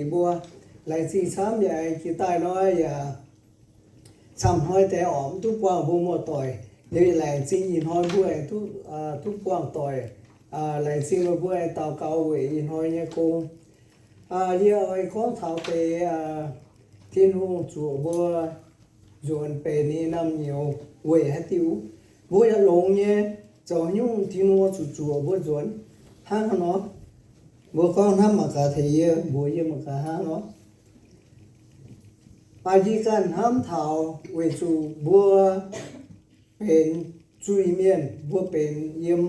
mbuo. Laengz zingh camv yaac jiex daaih nor yaac camv hnoi deix orqc, mv duqv buangh mbuo muoz-doic. Liuz laengz zingh ih hnoi mbuo aengx duqv, duqv buangh doic. Laengz zingh meih mbuo aengx daux gaux weic ih hnoi nyei gong. Yie oix gorngv taux deix Tin-Hungh zuoqc mbuo nzuonx benx ninh nyei naamh nyouz weic haaix diuc. Mbuo yaac longx nyei, zoux haaix nyungc Tin-Hungh zuqc zuoqc mbuo nzuonx hnangv haaix nor. Mbuo gorngv hnamv mangc gaax, tengx yie mbuox yie mangc gaax hnangv nor. Baac yie ganh hnamv taux weic zuqc mbuo benx zuiz-mienh, mbuo benx yiem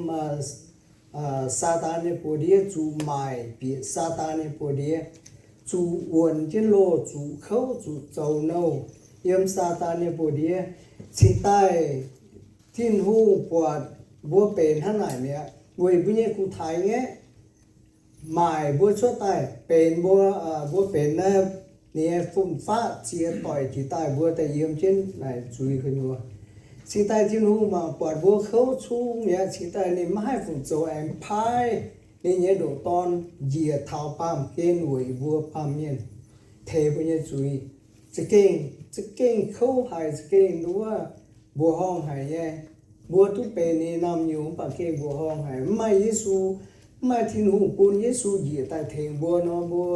Saadaan nyei buoz-ndiev, zuqc maaic bieqc Saadaan nyei buoz-ndiev, zuqc wuonx jienv loh, zuqc kouv, zuqc zoux nouh yiem Saadaan nyei buoz-ndiev. Cingx daaih Tin-Hungh buatc mbuo benx hnangv naaic mi'aqv, weic mbuo nyei gu taaix ngaeqv maaic mbuo cuotv daaih benx mbuo, mbuo benx naaiv ninh nyei fun-faqv ziex doic jiex daaih mbuo daaih yiem jienv naaic zuiz gu'nyuoz. Cingx daaih Tin-Hungh mangc buatc mbuo kouv cong mi'aqv, cingx daaih ninh maiv haih fungc zoux aengx paaiv ninh nyei ndoqc Dorn njiec taux baamh gen weic mbuo baamh mienh, teix mbuo nyei zuiz. Za'gengh, za'gengh kouv haic, za'gengh nduov mbuoqc horngh haic nyei. Mbuo duqv benx ninh nyei naamh nyouz mv baac gengh mbuoqc horngh haic. Mv maaih Yesu, mv maaih Tin-Hungh bun Yesu njiec daaih tengx mbuo nor, mbuo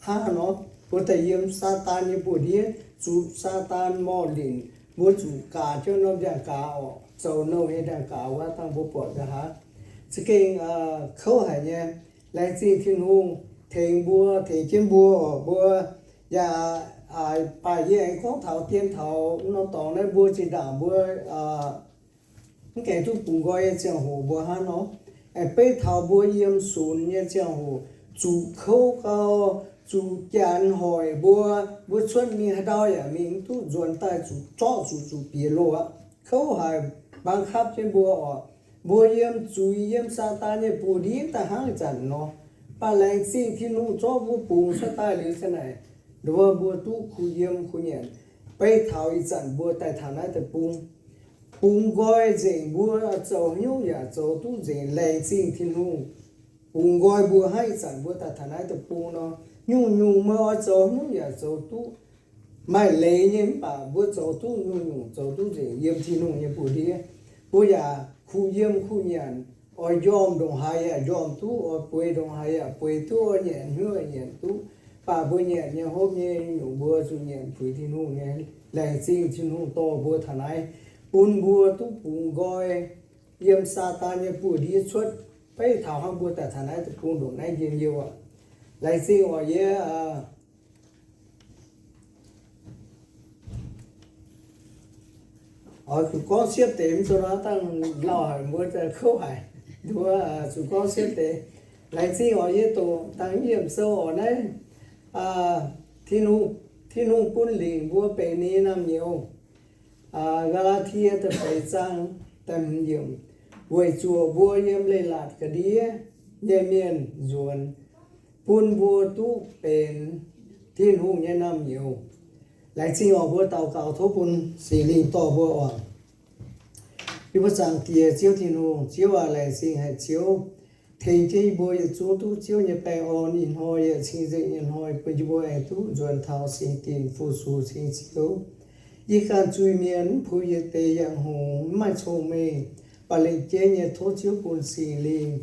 hnangv haaix nor? Mbuo daaih yiem Saadaan nyei buoz-ndiev, zuqc Saadaan morh linc. Mbuo zuqc gaax jienv norm ndiangx-gaaz orqc, zoux nouh nyei ndiangx-gaaz wuov, dangh mbuo buatc nqa'haav. Za'gengh kouv haic nyei. Laengz zingh Tin-Hungh tengx mbuo, tengx jienv mbuo orqc. Mbuo yaac, baac yie aengx gorngv taux dien taux norm dorngx naaiv, mbuo zinh ndaangc mbuo mv gaengh duqv bungx nqoi nyei ziangh hoc mbuo hnangv nor, aengx beiv taux mbuo yiem sunx nyei ziangh hoc, zuqc kouv gau, zuqc janx hoic mbuo, mbuo cuotv mingh haaix ndau yaac mingh mv duqv nzuonx daaih, zuqc zorqv zuqc, zuqc bieqc loh aqv. Kouv haic, บังคับ jienv mbuo orqc. Mbuo yiem zuiz, yiem Saadaan nyei buoz-ndiev daaih hnangv ih zanc nor. Mv baac laengz zingh Tin-Hungh zorqv mbuo bungx cuotv daaih liuz, zanc naaic nduov mbuo duqv kuh yiem kuh nyanc. Beiv taux ih zanc mbuo daaih taux naaiv deic-bung, bungx nqoi nzengc, mbuo zoux haaix nyungc yaac zoux duqv nzengc. Laengz zingh Tin-Hungh bungx nqoi mbuo hnangv ih zanc mbuo daaih taux naaiv deic-bung nor. Nyungc-nyungc meih oix zoux haaix nyungc yaac zoux duqv. Maaih leiz nyei, mv baac mbuo zoux duqv nyungc-nyungc, zoux duqv nzengc yiem Tin-Hungh nyei buoz-ndiev. Mbuo yaac kuh yiem kuh nyanc, oix njormh ndongc haaix yaac njormh duqv, oix bueix ndongc haaix yaac bueix duqv, oix nyanc hnyouv yaac nyanc duqv. Mv baac mbuo nyanc nyei, hopv nyei, nyungc mbuo zuqc nyanc puix Tin-Hungh nyei. Laengz zingh Tin-Hungh dorh mbuo taux naaiv, bun mbuo duqv bungx nqoi yiem Saadaan nyei buoz-ndiev cuotv, beiv taux hnangv mbuo daaih taux naaiv deic-bung ndongc naaiv njien-youh aqv. Laengz zingh orqc. Yie oix zuqc gorngv siepv deix, mv zuqc nor dangh lauh haic, mbuo kouv haic. Nduov zuqc gorngv siepv deix. Laengz zingh orqc. Yie doqc dangh yiemc sou orqc naaiv, Tin-Hungh, Tin-Hungh bun lingc mbuo benx ninh nyei naamh nyouz. Gaa^laa^tie da'feix zaang da'hmz yiemc, weic zuoqc mbuo yiem leiz-latc ga'ndiev nyei mienh nzuonx, bun mbuo duqv benx Tin-Hungh nyei naamh nyouz. Laengz zingh orqc. Mbuo daux gaux tov bun Singx Lingh dorh mbuo oc. Yie mbuo Zaangc Diex Ziouv Tin-Hungh, Ziouv aac, laengz zingh haic Ziouv, tengx jienv yie mbuo yietc zungv duqv Ziouv nyei baengh orn ih hnoi yaac cing-nzengc nyei hnoi, bun yie mbuo aengx duqv nzuonx taux singx dinc fu-sux cing Ziouv. Yie ganh zuiz-mienh mv puix yietc deix yangh hngongx, mv maaih cong-mengh, baac lengc jeiv nyei tov Ziouv bun Singx Lingh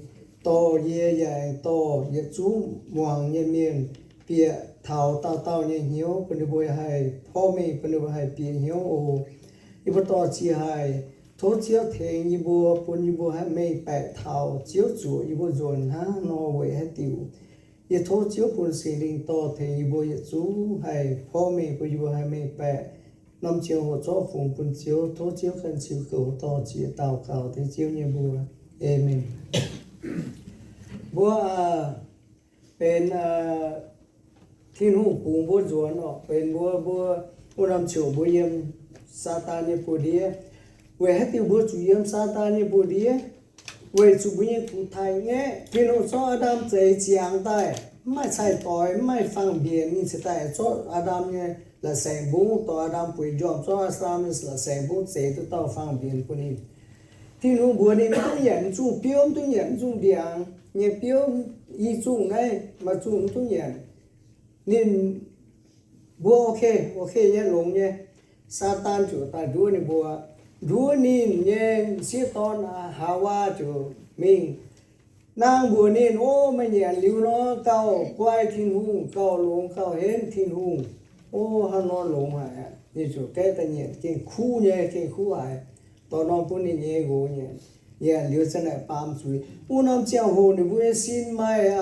dorh yie yaac aengx dorh yietc zungv muangx nyei mienh bieqc taux dauh dauh nyei hnyouv, bun ninh mbuo haih porv mengh, bun ninh mbuo haih bieqc hnyouv oc. Yie mbuo dorh ziex haic, tov Ziouv tengx yie mbuo, bun yie mbuo haih mengh baeqc taux Ziouv zuoqc yie mbuo nzuonx hnangv nor weic haaix diuc. Yie tov Ziouv bun Singx Lingh dorh tengx yie mbuo yietc zungv haih porv mengh, bun yie mbuo haih mengh baeqc norm ziangh hoc zorqv fungx bun Ziouv. Tov Ziouv ganh ziux goux dorh ziex daux gaux dengv Ziouv nyei mbuox. Aamen. Mbuo benx Tin-Hungh bungx mbuo nzuonx orqc, benx mbuo, mbuo wuov norm ziouc mbuo yiem Saadaan nyei buoz-ndiev. Weic haaix diuc mbuo zuqc yiem Saadaan nyei buoz-ndiev? Weic zuqc mbuo nyei gu taaix ngaeqv. Tin-Hungh zorqv Aa^ndam zeix ziangx daaih, mv maaih cai-doix, mv maaih fangx-mbienx, ninh ceix daaih zorqv Aa^ndam nyei la'saengx mbungv, dorh Aa^ndam bueix njormh, zorqv Aa^ndam nyei la'saengx mbungv zeix duqv dauh fangx-mbienx bun ninh. Tin-Hungh mbuox ninh mv duqv nyanc mv zungh biouv, mv duqv nyanc mv zungh ndiangx nyei biouv, i zungh naaiv maaih zungh mv duqv nyanc. ninh mbuo ok, ok nyei, longx nyei. Saadaan ziouc daaih nduov ninh mbuo, nduov ninh nyei m'sieqv dorn Haawaa ziouc mingh naang mbuox ninh, O, meih nyanc liuz nor gauh guai Tin-Hungh, gauh longx gauh henv Tin-Hungh. O, hnangv nor longx haic. Ninh ziouc gaeqv daaih nyanc, gengh kuv nyei, gengh kuv haic. Dorh norm bun ninh nyei nqox nyanc. Nyanc liuz zanc naaic baamz zuiz. Wuov norm ziangh hoc ninh mbuo nyei sin maaih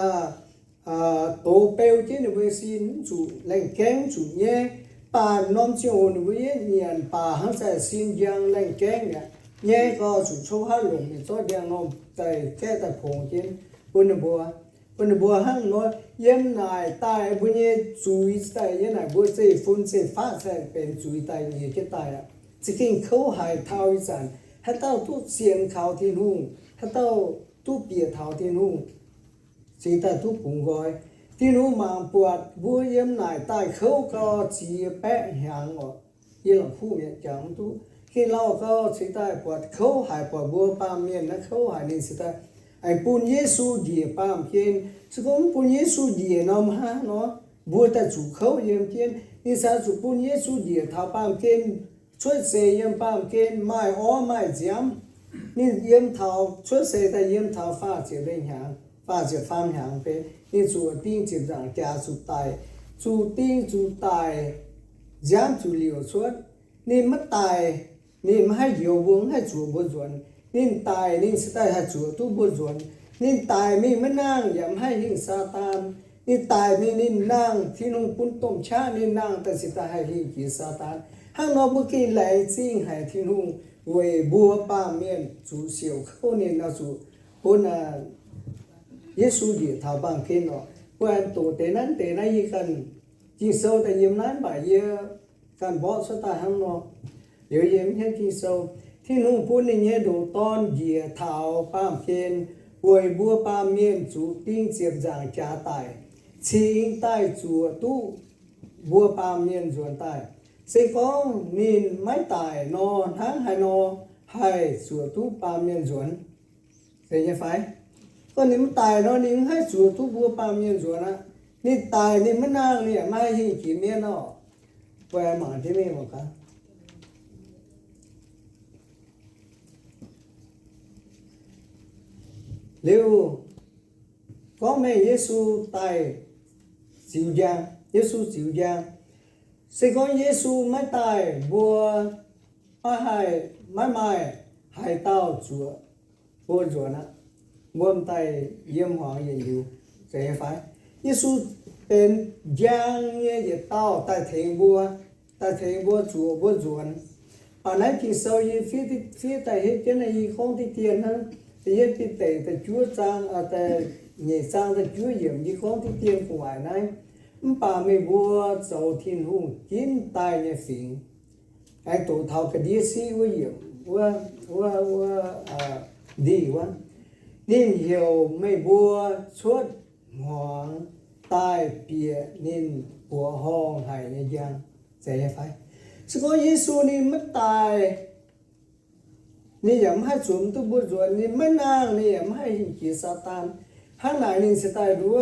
doz beu jienv ninh mbuo nyei sin, mv zuqc laengh gaengv, mv zuqc nyaiv. Baac norm ziangh hoc ninh mbuo yietv nyanc baac hnangv zaih sin njang laengh gaengv mi'aqv. Nyaiv gau zuqc cov haav longc mingh zorqv njang norm daaih gaeqv daaih pongx jienv bun ninh mbuo. Bun ninh mbuo hnangv nor yiem naaic daaih mbuo nyei zuiz daaih, yiem naaic mbuo zeiv-fun zeiv-faqv daaih benx zuiz daaih nyiex jienv daaih aqv. Za'gengh kouv haic taux ih zanc, haaix dauh duqv sienx kaux Tin-Hungh, haaix dauh duqv bieqc taux Tin-Hungh, cingx daaih duqv bungx nqoi. Tin-Hungh mangc buatc mbuo yiem naaic daaih kouv gau ziex baeqv hnyangx oc. Yie lamh kuv mi'aqv, jangx mv duqv. Ging-Lauh gau cingx daaih buatc kouv haic, buatc mbuo baamh mienh naaiv kouv haic, ninh cingx daaih aengx bun Yesu njiec baamh gen. Se gorngv mv bun Yesu njiec nor, hnangv nor mbuo daaih zuqc kouv yiem jienv. Ninh cingx zuqc bun Yesu njiec taux baamh gen, cuotv seix yiem baamh gen, maaih orv maaih nziaamv. Ninh yiem taux cuotv seix daaih yiem taux faah ziepc lengh hnyangx, faah ziepc faam hnyangx benx, ninh zuqc ding ziepc nzaangc jaax zuqc daic, zuqc ding zuqc daic, nziaamv zuqc liouc cuotv. Ninh maiv daic, ninh maiv haih njoux mbuo, maiv haih zuoqc mbuo nzuonx. Ninh daic, ninh cingx daaih haih zuoqc duqv mbuo nzuonx. Ninh daic mingh maiv nangh yaac maiv haih hingh Saadaan. Ninh daic mingh ninh nangh, Tin-Hungh bun domh qaqv ninh nangh daaih cingx daaih haih hingh jiex Saadaan. Hnangv nor mbuo gengh laengz zingh haic Tin-Hungh weic mbuo baamh mienh zuqc siouc kouv ninh nor zuqc bun Yesu njiec taux baamh gen oc. Mbuo aengx doqc deix naaiv deix naaiv yie ganh Ging-Sou daaih yiem naaiv mv baac yie ganh mborqv cuotv daaih hnangv nor. Liuz yie mv hiuv Ging-Sou. Tin-Hungh bun ninh nyei ndoqc Dorn njiec taux baamh gen weic mbuo baamh mienh zuqc ding ziepc nzaangc jaax daic, cingx daaih zuoqc duqv mbuo baamh mienh nzuonx daaih. Se gorngv ninh maiv daic nor, hnangv haaix nor haih zuoqc duqv baamh mienh nzuonx? Zeiz nyei fai? Gorngv ninh mv daic nor, ninh mv haih zuoqc duqv mbuo baamh mienh nzuonx aqv. Ninh daic, ninh maiv nangh, ninh yaac maiv haih hingh jiex mienv orqc. Mbuo mangc jienv mingh mangc gaax. Liuz gorngv meih Yesu daaih ziux njang, Yesu ziux njang. Se gorngv Yesu maiv daaih, mbuo maiv haih, maiv maaih haaix dauh zuoqc mbuo nzuonx aqv. Mbuo m'daaih yiem hmuangx yietc liuz, zeiz nyei fai? Yesu benx njang nyei yietc dauh daaih tengx mbuo, daaih tengx mbuo zuoqc mbuo nzuonx. Baac naaiv Ging-Sou yie fiev, fiev daaih hietv jienv naaiv, yie gorngv diqv dien hnangv. Da'yietv Bide da'juov zaang, nyeic zaang da'juov yiemc, yie gorngv diqv dien gu'nguaaic naaiv. Mv baac meih mbuo zoux Tin-Hungh ginv daaih nyei fingx. Aengx doqc taux ga'ndiev siqv wuov yiemc, wuov, wuov, wuov ndih wuov, ninh heuc meih mbuo cuotv hmuangx daaih bieqc ninh mbuoqc horngh haic nyei njang. Zeiz nyei fai? Se gorngv Yesu ninh maiv daaih, ninh yaac maiv haih zuoqc duqv mbuo nzuonx. Ninh maiv nangh, ninh yaac maiv haih hingh jiex Saadaan. Hnangv naaic ninh cingx daaih nduov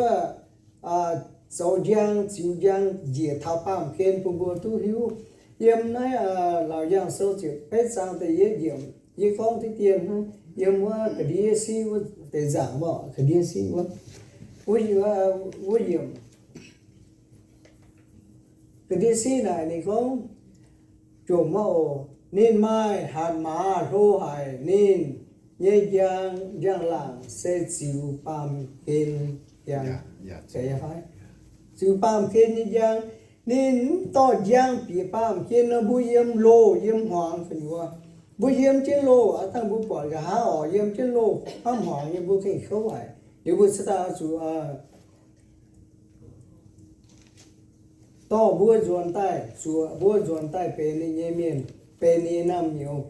zoux njang, ziux njang njiec taux baamh gen bun mbuo duqv hiuv. Yiem naaiv Laauc Yaangh Sou ziepc betv zaang da'yietv yiemc, yie gorngv diqv dien hnangv, yiem wuov ga'ndiev siqv wuov deix nzaangc, mv baac ga'ndiev siqv wuov, wuov yiemc, ga'ndiev siqv naaic ninh gorngv, jomc maiv oc, ninh maaih hatc maaz hlo haic, ninh nyei njang, njang-laangc se ziux baamh gen njang. Ziux baamh gen nyei njang. Ninh mv dorh njang bieqc baamh gen nor, mbuo yiem loh yiem hmuangx gu'nyuoz. Mbuo yiem jienv loh, aav dangh mbuo buatc nqa'haav oc, yiem jienv loh hnangv hmuangx nyei, mbuo gengh kouv haic. Liuz mbuo cingx daaih zuqc dorh mbuo nzuonx daaih, zuoqc mbuo nzuonx daaih benx ninh nyei mienh, benx ninh nyei naamh nyouz.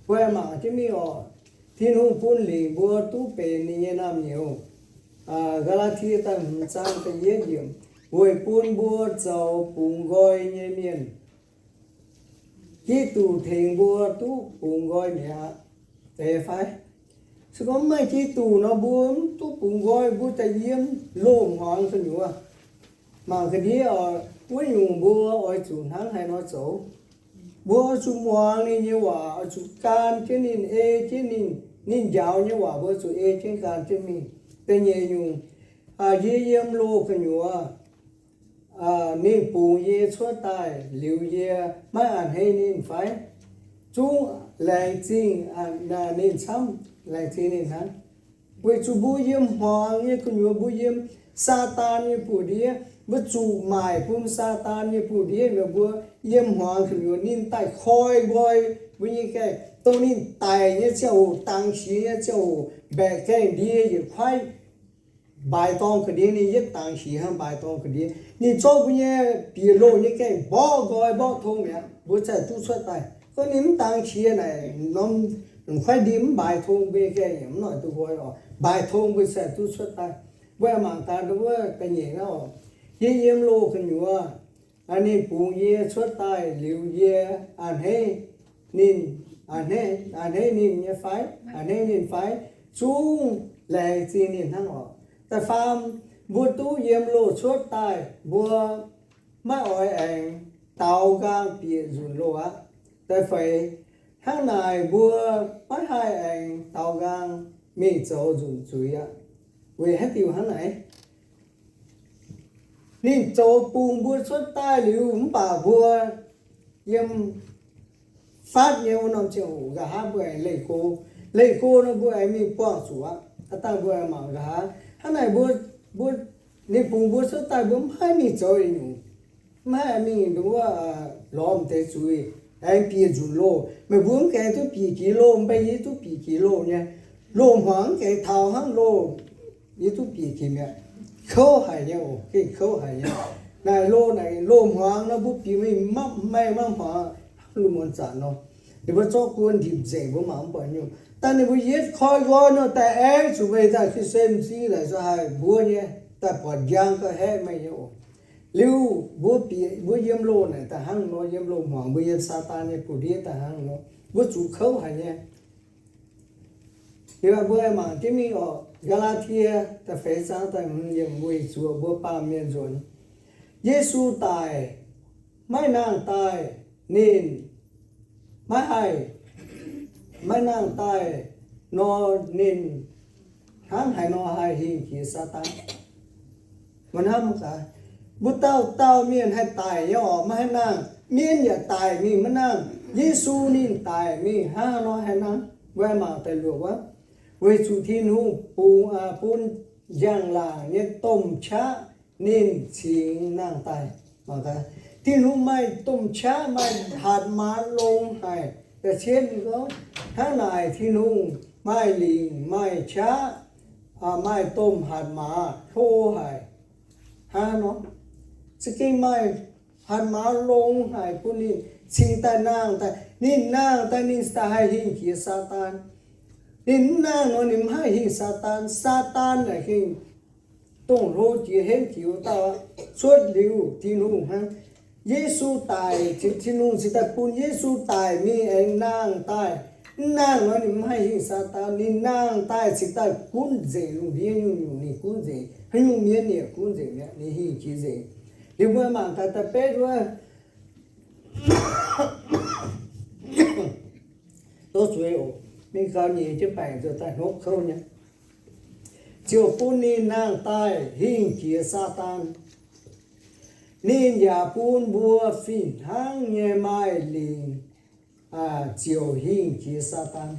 Mbuo mangc jienv mingh oc. Tin-Hungh bun lingc mbuo duqv benx ninh nyei naamh nyouz. Gaa^laa^tie da'hmz zaang da'yietv yiemc, weic bun mbuo zoux bungx nqoi nyei mienh, Giduc tengx mbuo duqv bungx nqoi mi'aqv. Zeiz fai? Se gorngv maiv maaih Giduc nor, mbuo mv duqv bungx nqoi, mbuo daaih yiem loh hmuangx gu'nyuoz. Mangc ga'ndiev oc, wuov nyungc mbuo oix zuqc hnangv haaix nor zoux? Mbuo oix zuqc muangx ninh nyei waac, oix zuqc gan jienv ninh, ei jienv ninh. Ninh njaaux nyei waac mbuo zuqc ei jienv gan jienv mingh. Da'nyeic nyungc, yie yiem loz gu'nyuoz, ninh bungx yie cuotv daaih liuz, yie maiv a'hneiv ninh fai? Zungv laengz zingh ninh camv, laengz zingh ninh hnangv. Weic zuqc mbuo yiem hmuangx nyei gu'nyuoz, mbuo yiem Saadaan nyei buoz-ndiev, mbuo zuqc maaic bun Saadaan nyei buoz-ndiev, mbuo yiem hmuangx gu'nyuoz ninh daaih koi nqoi mbuo nyei gaengh, dongh ninh daic nyei ziangh hoc, dangx qiex nyei ziangh hoc, mbaeqc gaengh ndie yietc kuaaiv, mbaaix dorngh ga'ndiev. Ninh yietv dangx qiex hnangv mbaaix dorngh ga'ndiev. Ninh zorqv mbuo nyei bieqc loh nyei gaengh mborqv nqoi mborqv tong mi'aqv, mbuo zaih duqv cuotv daaih. Gorngv ninh mv dangx qiex naaic, norm kuaaiv ndie mv mbaaix tong mbuo nyei gaengh, mv noic duqv nqoi oc. Mbaaix tong mbuo zaih duqv cuotv daaih. Mbuo aengx mangc gaax wuov da'nyeic naaiv oc. Yie yiem loz gu'nyuoz, ninh bungx yie cuotv daaih liuz, yie a'hneiv ninh, a'hneiv ninh nyei fai? A'hneiv ninh fai? Zungv laengz zingh ninh hnangv oc. Da'faam, mbuo duqv yiem loh cuotv daaih, mbuo maiv oix aengx daaux nqaang bieqc nzunc loh aqv. Da'feix, hnangv naaic mbuo maiv haih aengx daaux nqaang mingh zoux nzunc zuiz aqv. Weic haaix diuc hnangv naaic? Ninh zoux bungx mbuo cuotv daaih liuz, mv baac mbuo yiem faatv nyei wuov norm ziangh hoc, nqa'haav mbuo aengx leih go. Leih go nor mbuo aengx mingh buangh zuqc aqv. Aav dangh mbuo aengx mangc nqa'haav. Hnangv naaic mbuo, mbuo, ninh bungx mbuo cuotv daaih, mbuo mv haih mingh zoux yietc nyungc. Mv haih mingh nduov lorz m'deix zuiz, aengx bieqc nzunc loh. Meih mbuo mv gaengh duqv bieqc jiex loh, mv baac yie duqv bieqc jiex loh nyei. Loh hmuangx mv gaengh taux hnangv loh, yie duqv bieqc jiex mi'aqv. Kouv haic nyei oc, gengh kouv haic nyei. Naaic loh, naaic loh hmuangx nor mbuo bieqc mingh maiv, maiv hmuangx, hnangv lungh muonz zanc nor. Ninh mbuo zorqv guon ndipc nzengc, mbuo mangc mv buatc nyungc. Daaih ninh mbuo yietv koi nqoi nor, daaih aengx zuqc meih daaih Christian m'zing naaic, zuqc haih mbuov nyei, daaih buatc njang gauh haeqv meih nyei oc. Liuz mbuo bieqc, mbuo yiem loh naaic daaih hnangv nor, yiem loh hmuangx, mbuo yiem Saadaan nyei buoz-ndiev daaih hnangv nor, mbuo zuqc kouv haic nyei. Liuz mbuo mangc jienv mingh oc, Gaa^laa^tie da'feix zaang da'hmz yiemc, weic zuoqc mbuo baamh mienh nzuonx. Yesu daic, maiv nangh daaih, ninh maiv haih, maiv nangh daaih nor, ninh hnangv haaix nor haih hingh jiex Saadaan? Mbuo hnamv gaax, mbuo dauh dauh mienh haih daic nyei oc, maiv haih nangh. Mienv yaac daic mingh maiv nangh. Yesu ninh daic mingh hnangv haaix nor haih nangh? Mbuo mangc da'luoqc wuov, weic zuqc Tin-Hungh bungx, bun njang-laangc nyei domh qaqv ninh cingx nangh daaih. Tin-Hungh maaih domh qaqv, maaih hatc maaz longx haic. Da'cietv ninh gorngv, hnangv naaic Tin-Hungh maaih lingc maaih qaqv, maaih domh hatc maaz hlo haic. Hnangv nor, za'gengh maaih hatc maaz longx haic bun ninh cingx daaih nangh daaih. Ninh nangh daaih ninh daaih haih hingh jiex Saadaan. Ninh mv nangh nor ninh mv haih hingh Saadaan. Saadaan naaic gengh dongh hlo jiex henv jiex wuov dauh aqv. Cuotv liuz Tin-Hungh hnangv. Yesu daic, Tin-Hungh cingx daaih bun Yesu daic mingh aengx nangh daaih. Mv nangh nor ninh mv haih hingh Saadaan. Ninh nangh daaih cingx daaih gunv nzengc lungh ndiev nyungc-nyungc, ninh gunv nzengc. Haaix nyungc mienh ninh yaac gunv nzengc mi'aqv, ninh hingh jiex nzengc. Liuz mbuo mangc gaax da'betv wuov, Dov zuiz oc, mingh gaux nyeic jienv baengc nzuonx daaih hnopv kouv nyei. Ziouc bun ninh nangh daaih hingh jiex Saadaan. Ninh yaac bun mbuo fih hnangv nyei maaih lingc ziouc hingh jiex Saadaan.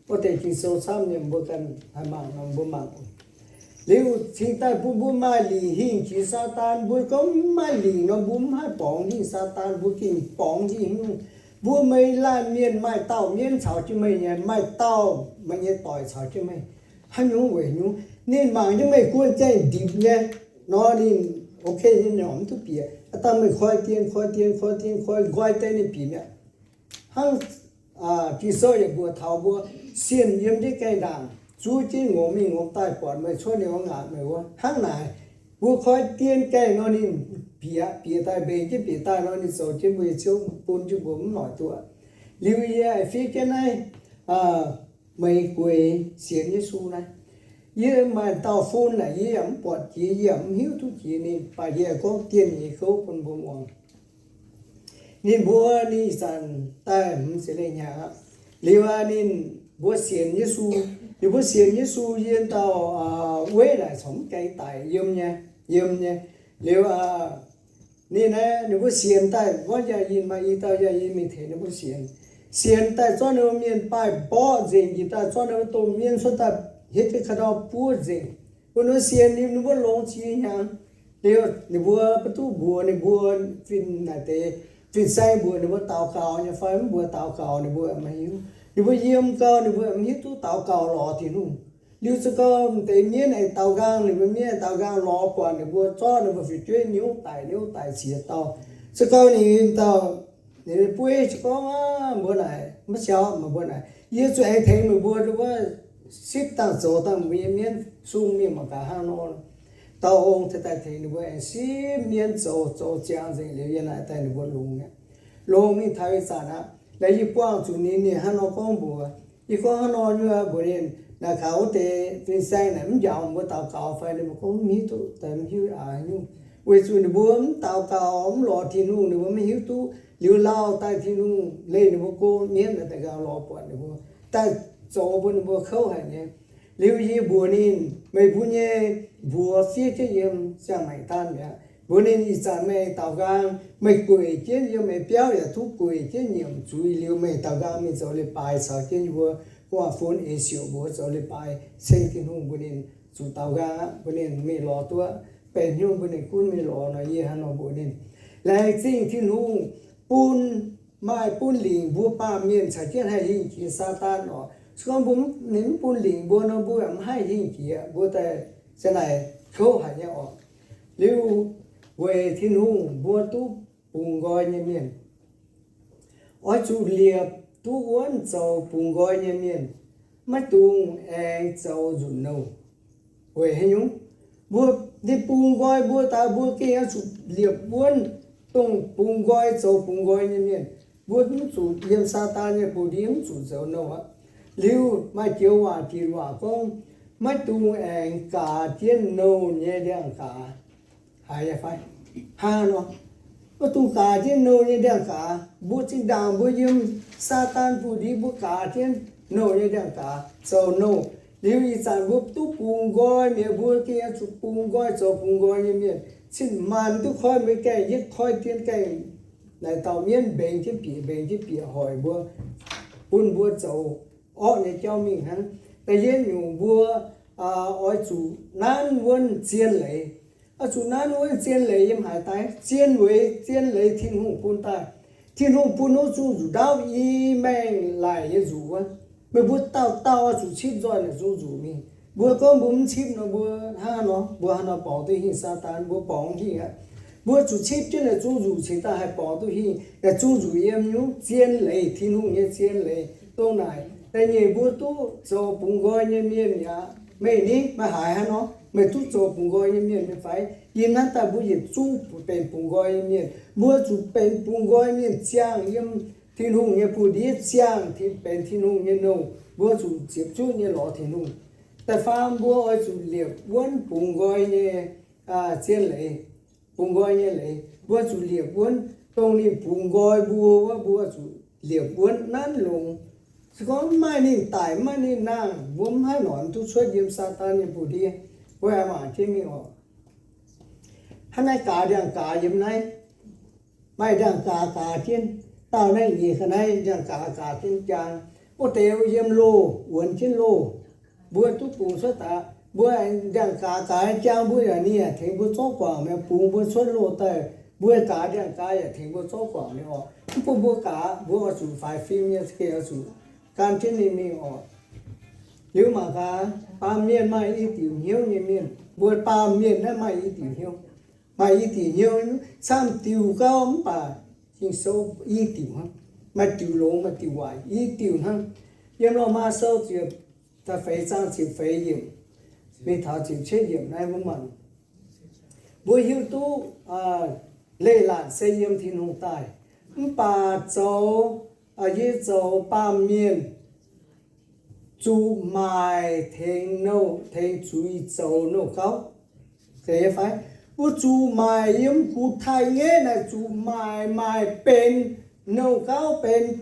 Wuov deix Ging-Sou camv nyei, mbuo ganh haih mangc nor mbuo mangc. Liuz cingx daaih bun mbuo maaih lingc hingh jiex Saadaan. Mbuo gorngv mv maaih lingc nor mbuo mv haih borngz hingh Saadaan, mbuo gengh borngz hingh nyungc. Mbuo meih laanh mienh maaih dauh mienv caux jienv meih nyei, maaih dauh meih nyei doic caux jienv meih. Haaix nyungc weic nyungc? Ninh mangc jienv meih guon gaengh ndipc nyei nor, ninh ok nyei, ninh mv duqv bieqc. Aa, dangh meih koi dien, koi dien, koi dien, koi nqoi deix ninh bieqc mi'aqv. Hnangv Ging-Sou yaac mbuox taux mbuo, sienh yiem jienv gaengh ndaangc, zuov jienv ngongx mingh ngongx daaih, buatc meih cuotv ninh wuov ngaatc meih wuov. Hnangv naaic, mbuo koi dien gaengh nor ninh bieqc, bieqc daaih, mbengx jienv bieqc daaih nor ninh zoux jienv mbuo nyei ziouv, bun jienv mbuo mv noic duqv. Liuz yie fiev jienv naaiv, meih gueix sienx Yesu naaiv, Yie maaih dauh fun naaic, yie yaac mv buatc jiex, yie yaac mv hiuv duqv jiex ninh, baac yie gorngv dieh nyeic kouv bun mbuo muangx. Ninh mbuo, ninh ih zanc daaih hmz ziepc lengh hnyangx aqv. Liuz aqv, ninh mbuo sienx Yesu. Ninh mbuo sienx Yesu yiem dauh weiv naaic corc mv gaengh daic, yiem nyei, yiem nyei. Liuz aqv, ninh aeqv, ninh mbuo sienx daaih gorngv yaac yinh maaih i dauh yaac yinh mingh tengx ninh mbuo sienx. Sienx daaih zorqv ninh mbuo mienh baaih mborqv nzengc, njiec daaih zorqv ninh mbuo domh mienh cuotv daaih hietv jienv ka'ndau buov nzengc. Bun ninh mbuo sienx, ninh mbuo longx jiex hnyangx. Liuz ninh mbuo maiv duqv mbuox ninh mbuo fin-naaic deix, fin-saeng mbuox ninh mbuo daux gaux nyei fai mv mbuox daux gaux, ninh mbuo maiv hiuv. Ninh mbuo yiem gau, ninh mbuo mv hiuv duqv daux gaux lorz Tin-Hungh. Liuz za'gengh deix mienv aengx daaux nqaang, ninh mbuo mienv aengx daaux nqaang lorz buatc ninh mbuo zorqv ninh mbuo fu'jueiv niouv daic, niouv daic ziex dauh. Za'gengh ninh dauh, ninh bueiv za'gengh gorngv, Aav, mbuo naaic maiv siauv, meih mbuo naaic, yie zuqc aengx tengx meih mbuo wuov sipv dangh zoux dangh mbuo nyei mienv sung mingh mangc gaax hnangv nor. Dauh ong daaih tengx ninh mbuo aengx sipv mienv zoux, zoux ziangx nzengc liuz yie naaic daaih ninh mbuo longx aqv. Longx mingh taux ih zanc aqv. Naaiv yie buangh zuqc ninh, ninh hnangv nor gorngv mbuox. Yie gorngv hnangv nor nyei mbuox ninh, naaic gaax wuov deix fin-saeng naaic mv njaaux mbuo daux gaux fai? Ninh mbuo gorngv mv hiuv duqv, mv hiuv aqv nyungc. Weic zuqc ninh mbuo mv daux gaux, mv lorz Tin-Hungh, ninh mbuo maiv hiuv duqv. Liuz lauh daaih Tin-Hungh leih ninh mbuo go mienv naaic daaih nqaang lorz buatc ninh mbuo daaih zoux bun ninh mbuo kouv haic nyei. Liuz yie mbuox ninh, Meih mbuo nyei mbuox fiev jienv yiem ziangh maengc daanh mi'aqv. Mbuox ninh, Ih zanc meih daux nqaang, meih gueic jienv yiem meih biauv yaac duqv gueic jienv nyiemc zuiz liuz meih daux nqaang mingh zoux leiz-baaix caux jienv yie mbuo gu'nguaaz-fun eix siouc mbuo zoux leiz-baaix ceng Tin-Hungh. Mbuox ninh zuqc daux nqaang aqv. Mbuox ninh mingh lorz duqv benx hnyouv, mbuox ninh gunv mingh lorz nor, yie hnangv nor mbuox ninh. Laengz zingh Tin-Hungh bun, maaih bun lingc mbuo baamh mienh caux jienv haih hingh jiex Saadaan oc. Se gorngv mbuo, ninh mv bun lingc mbuo nor, mbuo yaac mv haih hingh jiex, mbuo daaih ziang naaic kouv haic nyei oc. Liuz weic Tin-Hungh mbuo duqv bungx nqoi nyei mienh, oix zuqc liepc duqv wuonv zoux bungx nqoi nyei mienh, maiv dungx aengx zoux nzunc nouh. Weic haaix nyungc? Mbuo, ninh bungx nqoi mbuo daaih, mbuo gengh oix zuqc liepc wuonv dongh bungx nqoi zoux bungx nqoi nyei mienh. Mbuo mv zuqc yiem Saadaan nyei bung ndiev, mv zuqc zoux nouh aqv. Liuz maaih joux waac, jiex waac gorngv, maiv dungx aengx gaax jienv nouh nyei ndiangx-gaax. Haiz nyei fai? Hnangv nor, maiv dungx gaax jienv nouh nyei ndiangx-gaax. Mbuo zinh ndaangc mbuo yiem Saadaan bung ndiev, mbuo gaax jienv nouh nyei ndiangx-gaax zoux nouh. Liuz ih zanc mbuo duqv bungx nqoi mi'aqv, mbuo gengh zuqc bungx nqoi zoux bungx nqoi nyei mienh. Cin-maanc duqv koi mbuo gaengh yietv koi dien gaengh naaic dauh mienv mbengx jienv bieqc, mbengx jienv bieqc hoic mbuo, bun mbuo zoux orqv nyei jauv mingh hnangv. Da'yietv nyungc mbuo oix zuqc nanv wuonv zien leiz. Oix zuqc nanv wuonv zien leiz yiem haaix daaih? Zien leiz, zien leiz Tin-Hungh bun daaih. Tin-Hungh bun wuov zungh zuqc ndaauv i maengh laic nyei nzuqc wuov. Meih mbuo dauh dauh oix zuqc cipv nzoih naaic zungh nzuqc mingh. Mbuo gorngv mbuo mv cipv nor, mbuo hnangv nor, mbuo hnangv nor borngz duqv hingh Saadaan, mbuo borngz mv hingh aqv. Mbuo zuqc cipv jienv naaic zungh nzuqc cingx daaih haih borngz duqv hingh. Naaic zungh nzuqc yiem nyungc zien leiz, Tin-Hungh nyei zien leiz. Dongh naaic, da'nyeic mbuo duqv zoux bungx nqoi nyei mienh mi'aqv. Meih ni, meih haiz hnangv nor, meih duqv zoux bungx nqoi nyei mienh nyei fai? Yiem naaiv daaih mbuo yietc zungv benx bungx nqoi nyei mienh. Mbuo zuqc benx bungx nqoi mienh ziangh yiem Tin-Hungh nyei bung ndiev, ziangh benx Tin-Hungh nyei nouh. Mbuo zuqc ziepc zuoqv nyei lorz Tin-Hungh. Da'faam mbuo oix zuqc liepc wuonv bungx nqoi nyei zien leiz, bungx nqoi nyei leiz. Mbuo zuqc liepc wuonv dongh ninh bungx nqoi mbuo wuov, mbuo zuqc liepc wuonv nanv longx. Se gorngv mv maaih ninh daic, mv maaih ninh nangh, mbuo mv haih noic duqv cuotv yiem Saadaan nyei bung ndiev. Mbuo aengx mangc jienv mingh oc. Hnangv naaiv gaax ndiangx-gaax yiem naaiv. Maaih ndiangx-gaax gaax jienv. Dauh naaiv nyiex ga'naaiv ndiangx-gaax gaax jienv jaang. Wuov deix yiem loh, wuonx jienv loh. Mbuo duqv bungx cuotv daaih. Mbuo ndiangx-gaax gaax jaang, mbuo yaac, ninh yaac tengx mbuo zorqv guangc mi'aqv. Bungx mbuo cuotv loh daaih, mbuo gaax ndiangx-gaax yaac tengx mbuo zorqv guangc mi'aqv oc. Mv bun mbuo gaax, mbuo oix zuqc faix fim nyei, gengh oix zuqc gan jienv ninh mingh oc. Liuz mangc gaax, baamh mienh maaih i diuc hnyouv nyei mienh. Mbuo baamh mienh naaiv maaih i diuc hnyouv. Maaih i diuc hnyouv, camv diuc gauh mv baac Ging-Sou i diuc hnangv. Maaih diuc longx, maaih diuc waaic, i diuc hnangv. Yiem Lomaa Sou ziepc, da'feix zaang ziepc feix yiemc mingh taux ziepc cietv yiemc naaiv mbuo mangc. Mbuo hiuv duqv leiz-latc se yiem Tin-Hungh daaih. Mv baac zoux, yie zoux baamh mienh, zuqc maaic tengx nouh, tengx zuiz zoux nouh gauv. Zeiz nyei fai? Mbuo zuqc maaic yiem gu taaih ngaeqv naaic, zuqc maaic, maaic benx nouh gauv, benx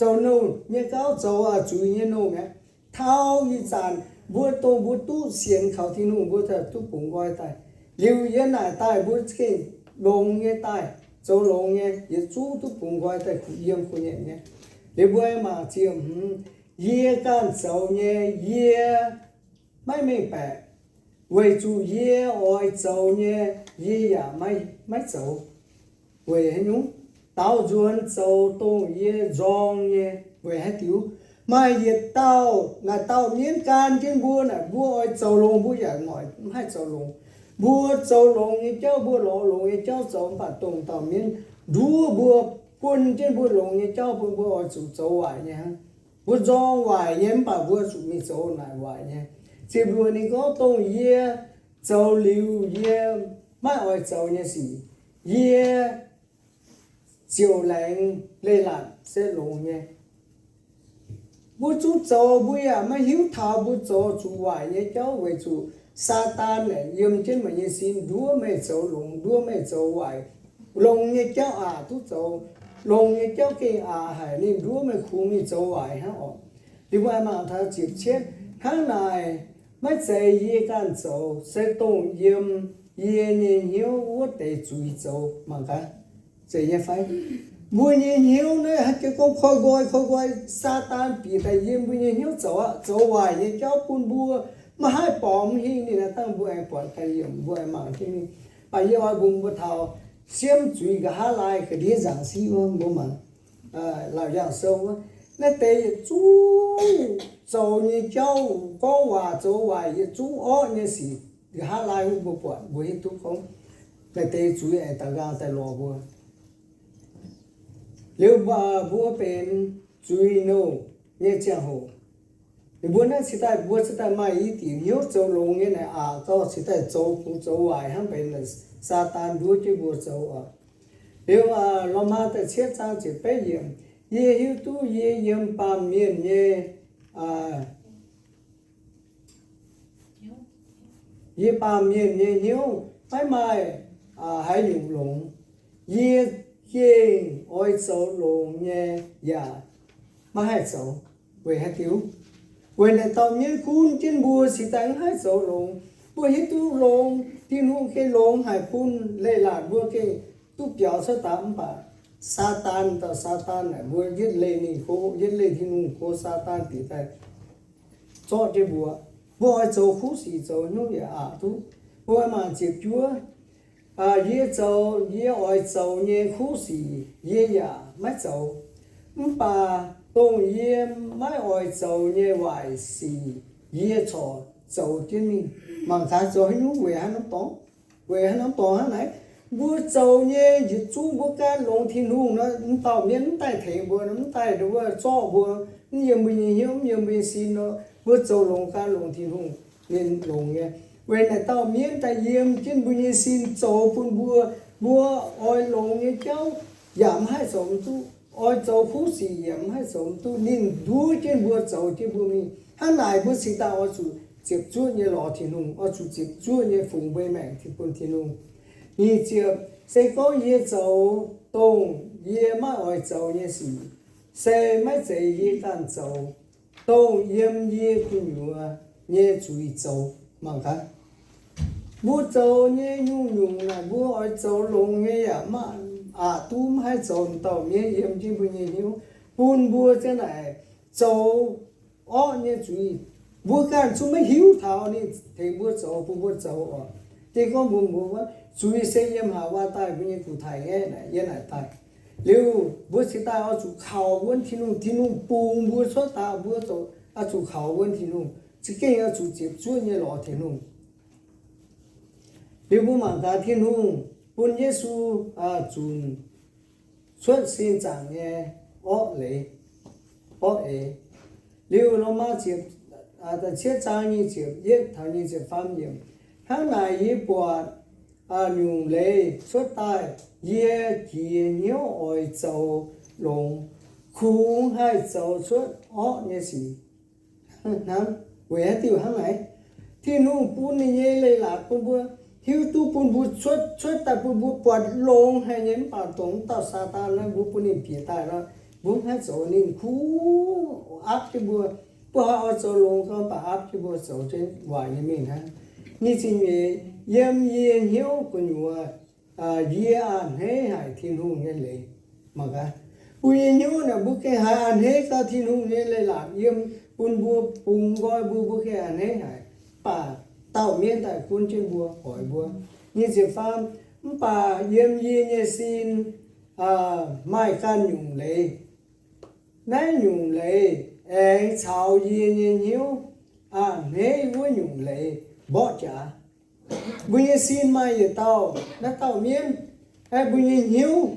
zoux nouh nyei gauv, zoux zuiz nyei nouh mi'aqv. Taux ih zanc mbuo dongh mbuo duqv sienx kaux Tin-Hungh, mbuo duqv bungx nqoi daaih. Liuz yiem naaic daaih mbuo gengh longx nyei daaih, zoux longx nyei, yietc zungv duqv bungx nqoi daaih kuh yiem kuh nyetc nyei. Liuz mbuo mangc ziepc hmz, yie ganh zoux nyei, yie maiv mengh baeqc, weic zuqc yie oix zoux nyei, yie yaac maiv, maiv zoux. Weic haaix nyungc? Daaux nzuonx zoux dongh yie nzorng nyei. Weic haaix diuc? Maaih yietc dauh, naaic dauh mienv gan jienv mbuo naaic, mbuo oix zoux longx mbuo yaac noic mv haih zoux longx. Mbuo zoux longx nyei jauv, mbuo lorz longx nyei jauv zoux, mv baac dongh dauh mienv nduov mbuo, bun jienv mbuo longx nyei jauv bun mbuo oix zuqc zoux waaic nyei hnangv. Mbuo nzorng waaic nyei, mv baac mbuo zuqc mingh zoux naaic waaic nyei. Ziepc luoqc ninh gorngv, dongh yie zoux liuz yie maiv oix zoux nyei sic, yie ziouc laengz leiz-latc se longx nyei. Mbuo zungv zoux, mbuo yaac maiv hiuv taux mbuo zoux zuqc waaic nyei jauv, weic zuqc Saadaan naaic yiem jienv meih nyei sin, nduov meih zoux longx, nduov meih zoux waaic. Longx nyei jauv aqc duqv zoux, longx nyei jauv gengh aqc haic, ninh nduov meih kungx mingh zoux waaic hnangv oc. Liuz mbuo aengx mangc taux ziepc cietv, hnangv naaic, maiv zeiz yie ganh zoux, se dongh yiem yie nyei hnyouv wuov deix zuiz zoux. Mangc gaax, zeiz nyei fai? Mbuo nyei hnyouv naaiv haaix jiex gorngv koi nqoi, koi nqoi, Saadaan bieqc daaih yiem mbuo nyei hnyouv zoux aqv, zoux waaic nyei jauv bun mbuo. Maiv haih borngz hingh ninh naaiv dangh mbuo aengx buatc daaih yiemc, mbuo aengx mangc jienv mingh. Baac yie oix mbuox mbuo taux siemv zuiz nqa'haav laai ga'ndiev nzaangc siqv wuov, mbuo mangc Laauc Yaangh Sou wuov, naaiv deix yietc zungv zoux nyei jauv, gorngv waac zoux waaic, yietc zungv orqv nyei sic, nqa'haav laai wuov mbuo buatc mbuo hiuv duqv gorngv naaiv deix zuiz aengx daux nqaang daaih lorz mbuo. Liuz mbuo benx zuiz nouh nyei ziangh hoc, mbuo naaiv cingx daaih, mbuo cingx daaih maaih i diuc hnyouv zoux longx nyei naaic aqc gauh cingx daaih zoux kungx zoux waaic hnangv benx Saadaan nduov jienv mbuo zoux oc. Liuz Lomaa da'cietv zaang ziepc betv yiemc, yie hiuv duqv yie yiem baamh mienh nyei yie baamh mienh nyei hnyouv maiv maaih haaix nyungc longx. Yie gengh oix zoux longx nyei yaac maiv haih zoux. Weic haaix diuc? Weic naaic dauh mienv gunv jienv mbuo cingx daaih mv haih zoux longx. Mbuo hiuv duqv longx, Tin-Hungh gengh longx haic bun leiz-latc mbuo gengh duqv biaux cuotv daaih, mv baac Saadaan, dauh Saadaan naaic mbuo yietv leih ninh go, yietv leih Tin-Hungh go, Saadaan bieqc daaih zorqv jienv mbuo. Mbuo oix zoux kuv sic zoux hnyouv yaac aqc duqv. Mbuo mangc ziepc juov, yie zoux, yie oix zoux nyei kuv sic yie yaac maiv zoux, mv baac dongh yie maiv oix zoux nyei waaic sic yie corc zoux jienv mingh. Mangc gaax zoux haaix nyungc weic haaix norm dorngx, weic haaix norm dorngx hnangv naaiv. Mbuo zoux nyei yietc zungv mbuo gan longx Tin-Hungh nor, mv dauh mienv mv daaih tengx mbuo, mv daaih nduov zorqv mbuo, mv yiem mbuo nyei hnyouv, mv yiem mbuo nyei sin nor, mbuo zoux longx gan longx Tin-Hungh, ninh longx nyei. Weic naaic dauh mienv daaih yiem jienv mbuo nyei sin zoux bun mbuo, mbuo oix longx nyei jauv yaac mv haih zoux mv duqv, oix zoux kuv sic yaac mv haih zoux mv duqv. Ninh nduov jienv mbuo, zoux jienv mbuo mingh. Hnangv naaic mbuo cingx daaih oix zuqc ziepc zuoqv nyei lorz Tin-Hungh, oix zuqc ziepc zuoqv nyei fungx mbuo maengc bun Tin-Hungh. Nyic ziepc, se gorngv yie zoux dongh yie maiv oix zoux nyei sic, se maiv zeiz yie ganh zoux, dongh yiem yie gu'nyuoz nyei zuiz zoux. Mangc gaax, mbuo zoux nyei nyungc-nyungc naaic, mbuo oix zoux longx nyei yaac maiv aqc duqv, maiv haih zoux. Dauh mienv yiem jienv mbuo nyei hnyouv bun mbuo ziang naaic zoux orqv nyei zuiz. Mbuo ganh zungv maiv hiuv taux ninh tengx mbuo zoux, bun mbuo zoux oc. Diev gorngv mbuox mbuo, zuiz se yiem haaix waac daaih, mbuo nyei gu'taaix ngaeqv naaic, yiem naaic daaih. Liuz mbuo cingx daaih oix zuqc kaux wuonv Tin-Hungh, Tin-Hungh bungx mbuo cuotv daaih, mbuo oix zuqc kaux wuonv Tin-Hungh, za'gengh oix zuqc ziepc zuoqv nyei lorz Tin-Hungh. Liuz mbuo mangc gaax Tin-Hungh bun Yesu zunc cuotv sin zaangc nyei orqv leiz, orqv eix. Liuz Lomaa ziepc, cietv zaang nyic ziepc yietv taux nyic ziepc faam yiemc, hnangv naaic yie buatc nyungc leiz cuotv daaih, yie jiex hnyouv oix zoux longx, kungx haih zoux cuotv orqv nyei sic. hnangv. Weic haaix diuc hnangv naaic? Tin-Hungh bun ninh nyei leiz-latc bun mbuo, hiuv duqv bun mbuo cuotv, cuotv daaih bun mbuo buatc longx haic nyei, mv baac dongh wuov dauh Saadaan naaiv, mbuo bun ninh bieqc daaih nor, mbuo mv haih zoux, ninh kuv aapv jienv mbuo. Mbuo haih oix zoux longx gorngv, mv baac aapv jienv mbuo zoux jienv waaic nyei mingh hnangv. Nyic ziepc nyeic, yiem yie hnyouv gu'nyuoz, yie a'hneiv haic Tin-Hungh nyei leiz. Mangc gaax, mbuo nyei hnyouv naaic, mbuo gengh haiz a'hneiv gau Tin-Hungh nyei leiz-latc yiem bun mbuo, bungx nqoi mbuo, mbuo gengh a'hneiv haic. Mv baac dauh mienv daaih gunv jienv mbuo, oix mbuo. Nyic ziepc faam, mv baac yiem yie nyei sin maaih ganh nyungc leiz. Naaiv nyungc leiz aengx caux yie nyei hnyouv a'hneiv wuov nyungc leiz mborqv jaax. Mbuo nyei sin maaih yietc dauh, naaiv dauh mienv, aeqv, mbuo nyei hnyouv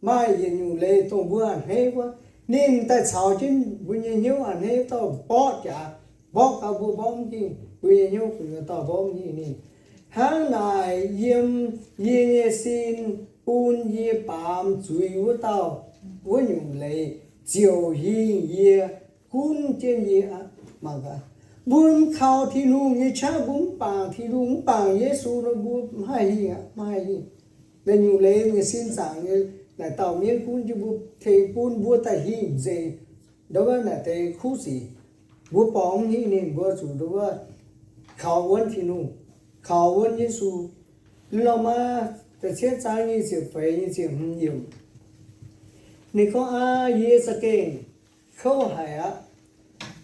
maaih yietc nyungc leiz dongh mbuo a'hneiv wuov. Ninh daaih caux jienv mbuo nyei hnyouv a'hneiv dauh mborqv jaax, mborqv gau mbuo mborqv mv hingh, mbuo nyei hnyouv gu'nyuoz dauh mborqv mv hingh ninh. Hnangv naaic yiem yie nyei sin bun yie baamz zuiz wuov dauh, wuov nyungc leiz ziouc hingh yie, gunv jienv yie aqv. Mangc gaax, mbuo mv kaux Tin-Hungh nyei qaqv, mbuo mv bangc Tin-Hungh, mv bangc Yesu nor, mbuo mv haih hingh aqv, mv haih hingh. Naaiv nyungc leiz nyei sin zaangc nyei naaic dauh mienv gunv jienv mbuo, tengx bun mbuo daaih hingh nzengc ndongc wuov naaic deix kuv sic. Mbuo borngz mv hingh ninh, mbuo zuqc ndongc wuov kaux wuonv Tin-Hungh, kaux wuonv Yesu. Lormaah da'cietv zaang nyic ziepc feix, nyic ziepc hmz yiemc, ninh gorngv, Aa, yie za'gengh kouv haic aqv.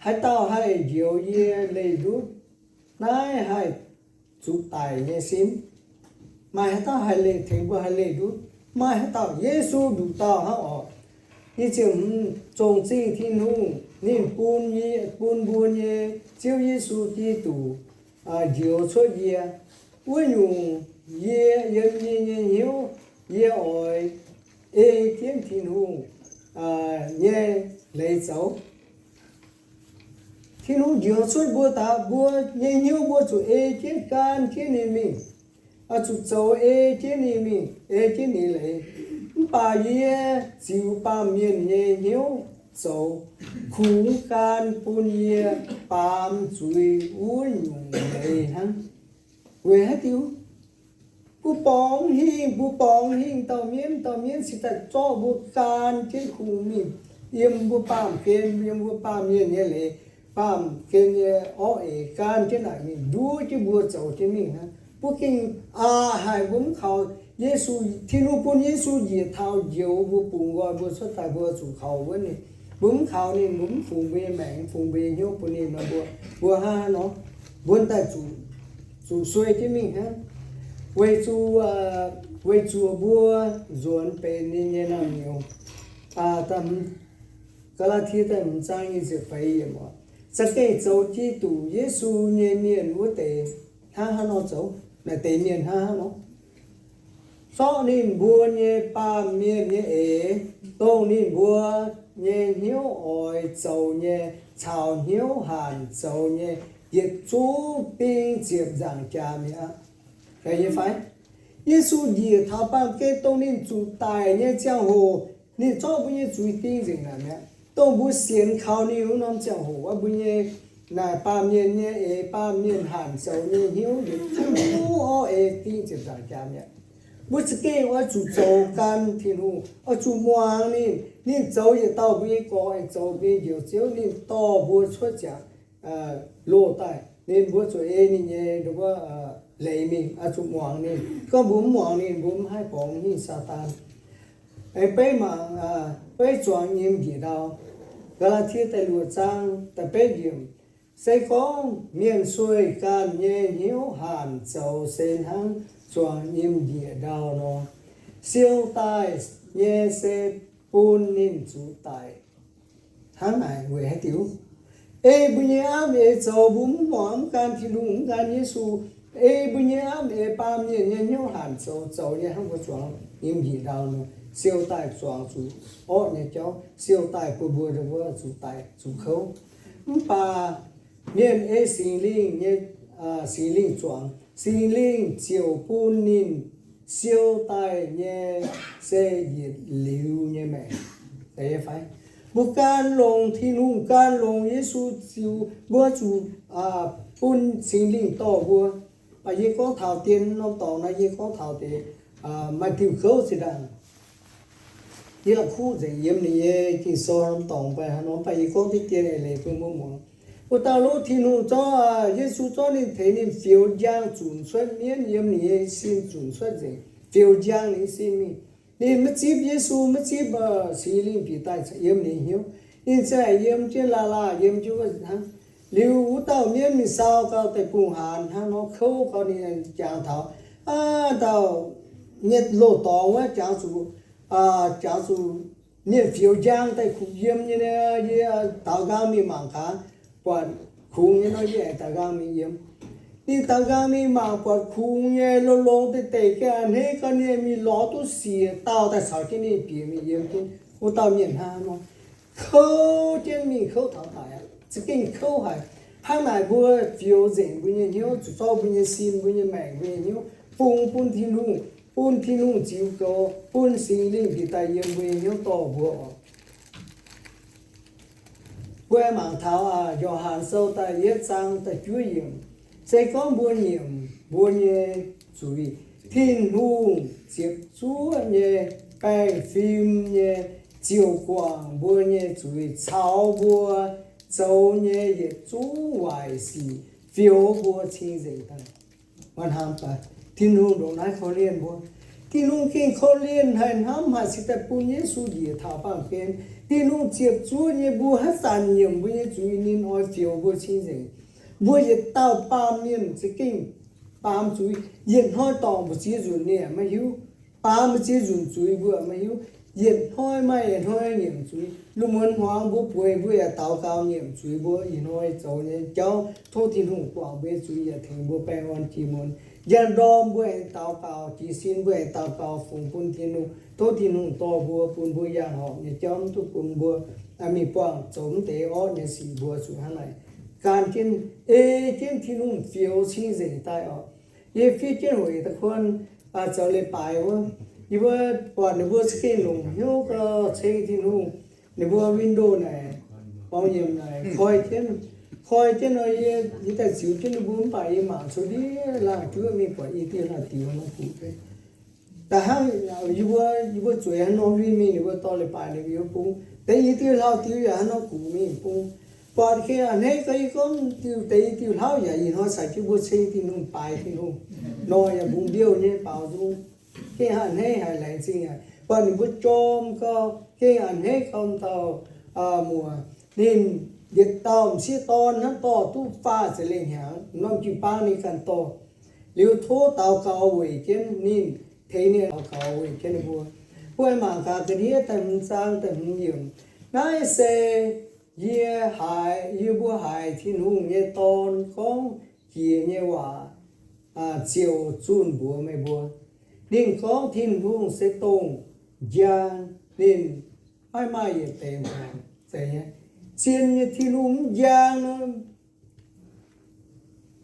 Haaix dauh haih njoux yie leih ndutv naaiv haih zuqc daic nyei sin? Maaih haaix dauh haih leih, tengx mbuo haih leih ndutv? Maaih haaix dauh? Yesu nduqc dauh hnangv orqc. Nyic ziepc hmz, Zongc zingh Tin-Hungh, ninh bun, bun mbuo nyei Ziouv Yesu Giduc njoux cuotv yie. Wuov nyungc yie yiem yie nyei hnyouv, yie oix ei jienv Tin-Hungh nyei leiz zoux. Tin-Hungh njoux cuotv mbuo daaih, mbuo nyei hnyouv mbuo zuqc ei jienv, gan jienv ninh mingh, zuqc zoux ei jienv ninh mingh, ei jienv ninh leiz. Mv baac yie ziux baamh mienh nyei hnyouv zoux, kungx gan bun yie baamz zuiz wuov nyungc leiz hnangv. Weic haaix diuc? Mbuo borngz hingh, mbuo borngz hingh dauh mienv, dauh mienv cingx daaih zorqv mbuo gan jienv kungx mingh, yiem mbuo baamh gen, yiem mbuo baamh mienh nyei leiz, baamh gen nyei orv eix gan jienv naaic mingh, nduov jienv mbuo zoux jienv mingh hnangv. Mbuo gengh aqc haic, mbuo mv kaux Yesu. Tin-Hungh bun Yesu njiec taux njoux mbuo, bungx nqoi mbuo cuotv daaih, mbuo zuqc kaux wuonv ninh. Mbuo mv kaux ninh, mbuo mv fungx mbuo nyei maengc, mv fungx mbuo nyei hnyouv bun ninh nor, mbuo, mbuo hnangv haaix nor? Mbuo daaih zuqc, zuqc suei jienv mingh hnangv. Weic zuqc, weic zuqc mbuo nzuonx benx ninh nyei naamh nyouz. Gaa^laa^tie da'hmz zaang nyic ziepc feix yiemc oc, za'gengh zoux Giduc Yesu nyei mienh wuov deix hnangv haaix nor zoux? Naaic deix mienh hnangv haaix nor? Zorqv ninh mbuo nyei baamh mienh nyei eix, dongh ninh mbuo nyei hnyouv oix zoux nyei, caux hnyouv hanc zoux nyei, yietc zungv ding ziepc nzaangc jaax mi'aqv. Yesu njiec taux baamh gen dongh ninh zuqc daic nyei ziangh hoc, ninh zorqv mbuo nyei zuiz ding nzengc naaic mi'aqv. Dongh mbuo sienx kaux ninh wuov norm ziangh hoc, mbuo nyei naaic baamh mienh nyei eix, baamh mienh hanc zoux nyei hnyouv yietc zungv orv eix ding ziepc nzaangc jaax mi'aqv. Mbuo za'gengh oix zuqc zoux gan Tin-Hungh, oix zuqc muangx ninh. Ninh zoux yietc dauh mbuo nyei gorx, zoux mbuo nyei Njoux Ziouv. Ninh dorh mbuo cuotv ziangx loz daaih, ninh mbuo zuqc ei ninh nyei leiz mingh, oix zuqc muangx ninh. Gorngv mbuo mv muangx ninh, mbuo mv haih borngz hingh Saadaan. Aengx beiv mangc, beiv zuangx nyim njiec ndau, Gaa^laa^tie da'luoqc zaang da'betv yiemc. Se gorngv mienh sueih ganh nyei hnyouv hanc zoux se hnangv zuangx nyim njiec ndau nor, siou daaih nyei se bun ninh zuqc daic. Hnangv naaic weic haaix diuc? Ei mbuo nyei amv eix zoux, mbuo mv muangx, mv gan Tin-Hungh, mv gan Yesu, ei mbuo nyei amv eix baamh mienh nyei hnyouv hanc zoux, zoux nyei hnangv mbuo zuangx nyim njiec ndau nor, siou daaih zuangx zuqc orqv nyei jauv, siou daaih bun mbuo, mbuo zuqc daic zuqc kouv. Mv baac mienh ei Singx Lingh nyei, Singx Lingh zuangx, Singx Lingh ziouc bun ninh siou daaih nyei se yietc liuz nyei maengc. Da'yietv fai, Mbuo gan longx Tin-Hungh, gan longx Yesu ziux, mbuo zuqc bun Singx Lingh dorh mbuo. Baac yie gorngv taux dien norm dorngx naaiv, yie gorngv taux deix maaih diuh gouv zinh ndaangc. Yie la'kuqv nzengc yiem ninh nyei Ging-Sou norm dorngx baac haaix norm, baac yie gorngv diqv dien eix leiz bun mbuo muangx. Wuov dauh lov Tin-Hungh zorqv, Yesu zorqv ninh tengx ninh fioux njang zunc cuotv mienv, yiem ninh nyei sin zunc cuotv nzengc, fioux njang ninh nyei sin mingh. Ninh maiv zipv Yesu, maiv zipv Singx Lingh bieqc daaih yiem ninh hnyouv. Ninh ziouc yiem jienv laanh laanh, yiem jienv wuov hnangv. Liuz wuov dauh mienv mingh sau gau deic-bung-haanz hnangv nor kouv gau, ninh jangx taux, aa, dauh nyei loz-dorngx wuov jangx zuqc, jangx zuqc mienh fioux njang daaih kuh yiem nyei. Yie daaux nqaang mingh mangc gaax, buatc kungx nyei nor, yie aengx daaux nqaang mingh yiem. Ninh daaux nqaang mingh mangc buatc kungx nyei, longx-longx deix deix, gengh a'hneiv gau, ninh mingh lorz duqv siec dauh daaih caux jienv ninh bieqc mingh yiem jienv. Wuov dauh mienh hnangv nor kouv jienv mingh kouv taux daic aqv. Za'gengh kouv haic. Hnangv naaic mbuo fioux nzengc mbuo nyei hnyouv, zuqc zorqv mbuo nyei sin, mbuo nyei maengc, mbuo nyei hnyouv fungx bun Tin-Hungh, bun Tin-Hungh ziux goux, bun Singx Lingh bieqc daaih yiem mbuo nyei hnyouv dorh mbuo oc. Mbuo mangc taux Yo^han Sou da'yietv zaang da'juov yiemc, se gorngv mbuo nyiemc mbuo nyei zuiz, Tin-Hungh ziepc zuoqv nyei, baengh fim nyei, ziouc guangc mbuo nyei zuiz caux mbuo zoux nyei yietc zungv waaic sic, fioux mbuo cing-nzengc daaih. Hnangv naaic, Tin-Hungh ndongc naaiv korv-lienh mbuo. Tin-Hungh gengh korv-lienh haic, hnamv haic, cingx daaih bun Yesu njiec taux baamh gen. Tin-Hungh ziepc zuoqv nyei, mbuo haaix zanc nyiemc mbuo nyei zuiz, ninh oix fioux mbuo cing-nzengc. Mbuo yietc dauh baamh mienh za'gengh baamz zuiz, yietc hnoi dorngc mbu'ziex nzunc ninh yaac maiv hiuv. Baamz mbu'ziex nzunc zuiz mbuo yaac maiv hiuv. Yietc hnoi maaih yietc hnoi nyiemc zuiz. Lungh muonz hmuangx mbuo bueix, mbuo yaac daux gaux nyiemc zuiz mbuo ih hnoi zoux nyei jauv. Tov Tin-Hungh guangc mbuo nyei zuiz yaac tengx mbuo baengh orn jiex muonz. Njang ndorm mbuo aengx daux gaux, jiez sin mbuo aengx daux gaux fungx bun Tin-Hungh. Tov Tin-Hungh dorh mbuo, bun mbuo yangh horpc nyei jauv, mv duqv bun mbuo mingh buangh zoux mv deix orqv nyei sic. Mbuo zuqc hnangv naaic gan jienv, ei jienv Tin-Hungh fioux cing-nzengc daaih oc. Yie fiev jienv hoic da'kuon zoux leiz-baaix wuov, yie mbuo buatc ninh mbuo za'gengh longc hnyouv gau ceng Tin-Hungh. Ninh mbuo window naaic, borngz yiemc naaic koi jienv, koi jienv nor, yie daaih ziux jienv ninh mbuo mv baac yie mangc cuotv ndiev laangh juov mingh buatc i diuh hlauv-diuv nor guqc. Da'hnangv yie mbuo, yie mbuo zueiz hnangv nor huin mingh, ninh mbuo dorh leiz-baaix ninh mbuo bung, deix i diuh hlauv-diuv yaac hnangv nor guqc mingh bung. Buatc gengh a'hneiv gau, yie gorngv diuh deix i diuh hlauv yaac ih hnoi caux jienv mbuo ceng Tin-Hungh, baaix Tin-Hungh nor, yaac bungx mbiouh nyei baaux nzung. Gengh a'hneiv haic, laengz zingh haic. Buatc ninh mbuo jorm gau, gengh a'hneiv gau, dauh muoc ninh yietc dauh m'sieqv dorn hnangv dorh duqv faah ziepc lengh hnyangx, norm jiu-baang ninh ganh dorh. Liuz tov daux gaux weic jienv ninh, tengx ninh daux gaux weic jienv ninh mbuo. Mbuo mangc gaax ga'ndiev da'hmz zaang da'hmz yiemc. Naaiv se yie haiz, yie mbuo haiz Tin-Hungh nyei Dorn gorngv jiex nyei waac ziouc zunh mbuox meih mbuo. Ninh gorngv Tin-Hungh se dongh njang, ninh maiv maaih yietc deix hmuangx. Zien nyei Tin-Hungh mv njang nor,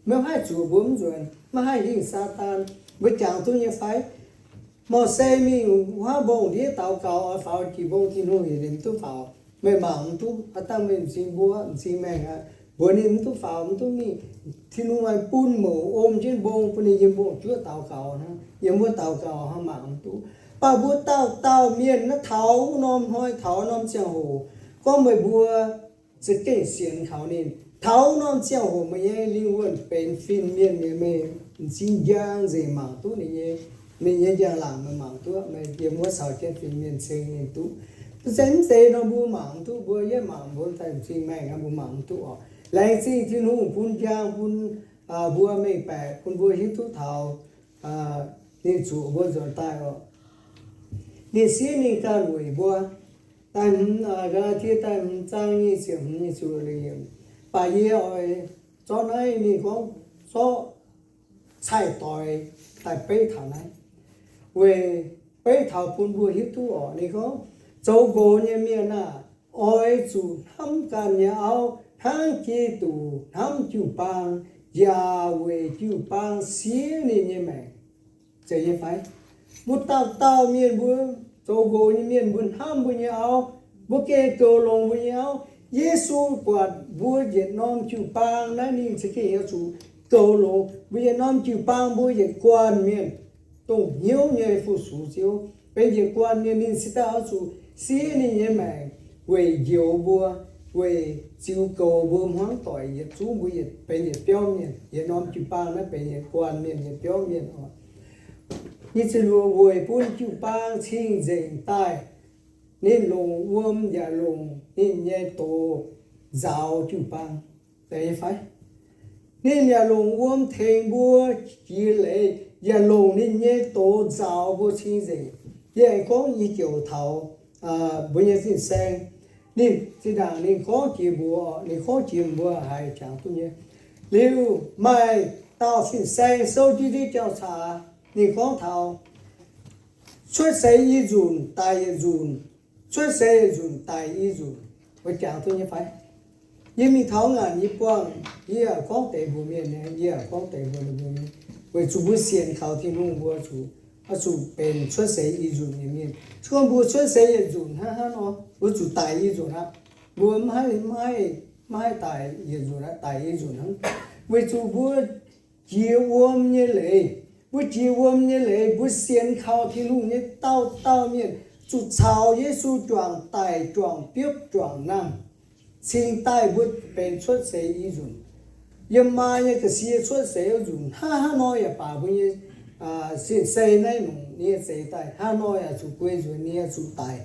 maiv haih zuoqc mbuo mv nzuonx, maiv haih hingh Saadaan. Mbuo jangx duqv nyei fai? Mose mingh wuov mbong ndiev daux gaux, oix faaux jiex mbong, Tin-Hungh heuc ninh mv duqv faaux. Meih mangc mv duqv, aav dangh meih m'zing mbuov, m'zing maengh aqv. Mbuox ninh mv duqv faaux, mv duqv mingh. Tin-Hungh maaih bun mouc om jienv mbong bun ninh yiem mbong juov daux gaux hnangv, yiem wuov daux gaux hnangv, mangc mv duqv. Mv baac mbuo dauh dauh mienh naaiv taux wuov norm hnoi, taux norm ziangh hoc, gorngv meih mbuo za'gengh sienx kaux ninh, taux wuov norm ziangh hoc meih nyei lingh wuonh benx fin-mienh nyei, meih m'zing njang nzengc mangc duqv ninh nyei, ninh nyei njang-laangc meih mangc duqv, meih yiem wuov caux jienv fin-mienh ceng ninh duqv. Mv zeiz mv zeiz nor mbuo mangc mv duqv, mbuo yietv mangc mbuo daaih m'zing maengh nor mbuo mangc mv duqv oc. Laengz zingh Tin-Hungh bun njang bun mbuo mengh baeqc, bun mbuo hiuv duqv taux ninh zuoqc mbuo nzuonx daaih oc. Ninh siev ninh ganh weic mbuo. Da'hmz, Gaa^laa^tie da'hmz zaang nyic ziepc hmz nyic ziepc luoqc yiemc. Mv baac yie oix zorqv naaiv, ninh gorngv, zorqv cai-doix daaih beiv taux naaiv, weic beiv taux bun mbuo hiuv duqv oc. Ninh gorngv, zoux nqox nyei mienh aah! Oix zuqc hnamv ganh nyei auv hnangv Giduc hnamv jiu-baang, yaac weic jiu-baang siev ninh nyei maengc. Zeiz nyei fai? Mbuo dauh dauh mienh, mbuo zoux nqox nyei mienh, mbuo hnamv mbuo nyei auv Mbuo gengh goux longx mbuo nyei auv. Yesu buatc mbuo yietc norm jiu-baang naaiv, ninh za'gengh oix zuqc goux longx mbuo yietc norm jiu-baang, mbuo yietc guanh mienh, dongh hnyouv nyei fu-sux Ziouv. Benx yietc guanh mienh, ninh cingx daaih oix zuqc siev ninh nyei maengc weic njoux mbuo, weic ziux goux mbuo hmuangv doic, yietc zungv mbuo yietc benx yietc biauv mienh. Yietc norm jiu-baang naaiv benx yietc guanh mienh, yietc biauv mienh oc. Nyic ziepc luoqc, weic bun jiu-baang cing-nzengc daaih, ninh longc wuom yaac longc ninh nyei doz nzaaux jiu-baang. Fai ninh yaac longc wuom tengx mbuo jiex leiz, yaac longc ninh nyei doz nzaaux mbuo cing-nzengc. Yie aengx gorngv i jouc taux mbuo nyei fin-saeng. Ninh zinh ndaangc ninh gorngv jiex mbuox, ninh gorngv jiex mbuo haiz jangx duqv nyei. Liuz maaih dauh fin-saeng souv jienv ndiev jauv-caax, ninh gorngv taux cuotv seix i nzunc daic yietc nzunc, cuotv seix yietc nzunc daic i nzunc. Mbuo jangx duqv nyei fai? Yie mingh taux ngaanc yie buangh, yie yaac gorngv deix mbuox mienh nyei, yie yaac gorngv deix mbuox ninh mbuo nyei, weic zuqc mbuo sienx kaux Tin-Hungh mbuo zuqc, oix zuqc benx cuotv seix i nzunc nyei mienh. Se gorngv mbuo cuotv seix yietc nzunc hnangv, hnangv nor, mbuo zuqc daic i nzunc aqv. Mbuo maiv, maiv, maiv haih daic yietc nzunc aqv, daic i nzunc hnangv. Weic zuqc mbuo jiex wuom nyei leiz. Mbuo jiex wuom nyei leiz, mbuo sienx kaux Tin-Hungh nyei dauh dauh mienh zuqc caux Yesu juangc daic, juangc biopv, juangc nangh, cingx daaih mbuo benx cuotv seix i nzunc. Yiem maa nyei ga'sie cuotv seix wuov nzunc, hnangv haaix nor yaac baac mbuo nyei sin-sei naaiv nyungc, ninh nyei zeix daaih hnangv haaix nor yaac zuqc guei nzuonx, ninh yaac zuqc daic.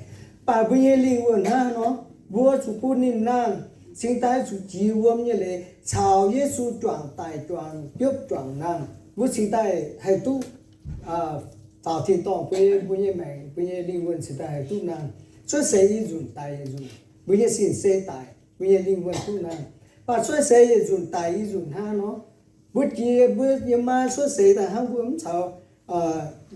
Baac mbuo nyei lingh wuonh hnangv haaix nor, mbuo zuqc bun ninh nangh, cingx daaih zuqc jiex wuom nyei leiz, caux Yesu juangc daic, juangc biopv, juangc nangh, mbuo cingx daaih haih duqv faaux tin-dorngh. Mbuo nyei, mbuo nyei maengc, mbuo nyei lingh wuonh cingx daaih haih duqv nangh. Cuotv seix i nzunc daic i nzunc, mbuo nyei sin-sei daic, mbuo nyei lingh wuonh duqv nangh. Baac cuotv seix yietc nzunc daic i nzunc hnangv nor, mbuo jiex, mbuo yiem maa cuotv seix daaih hnangv, mbuo mv caux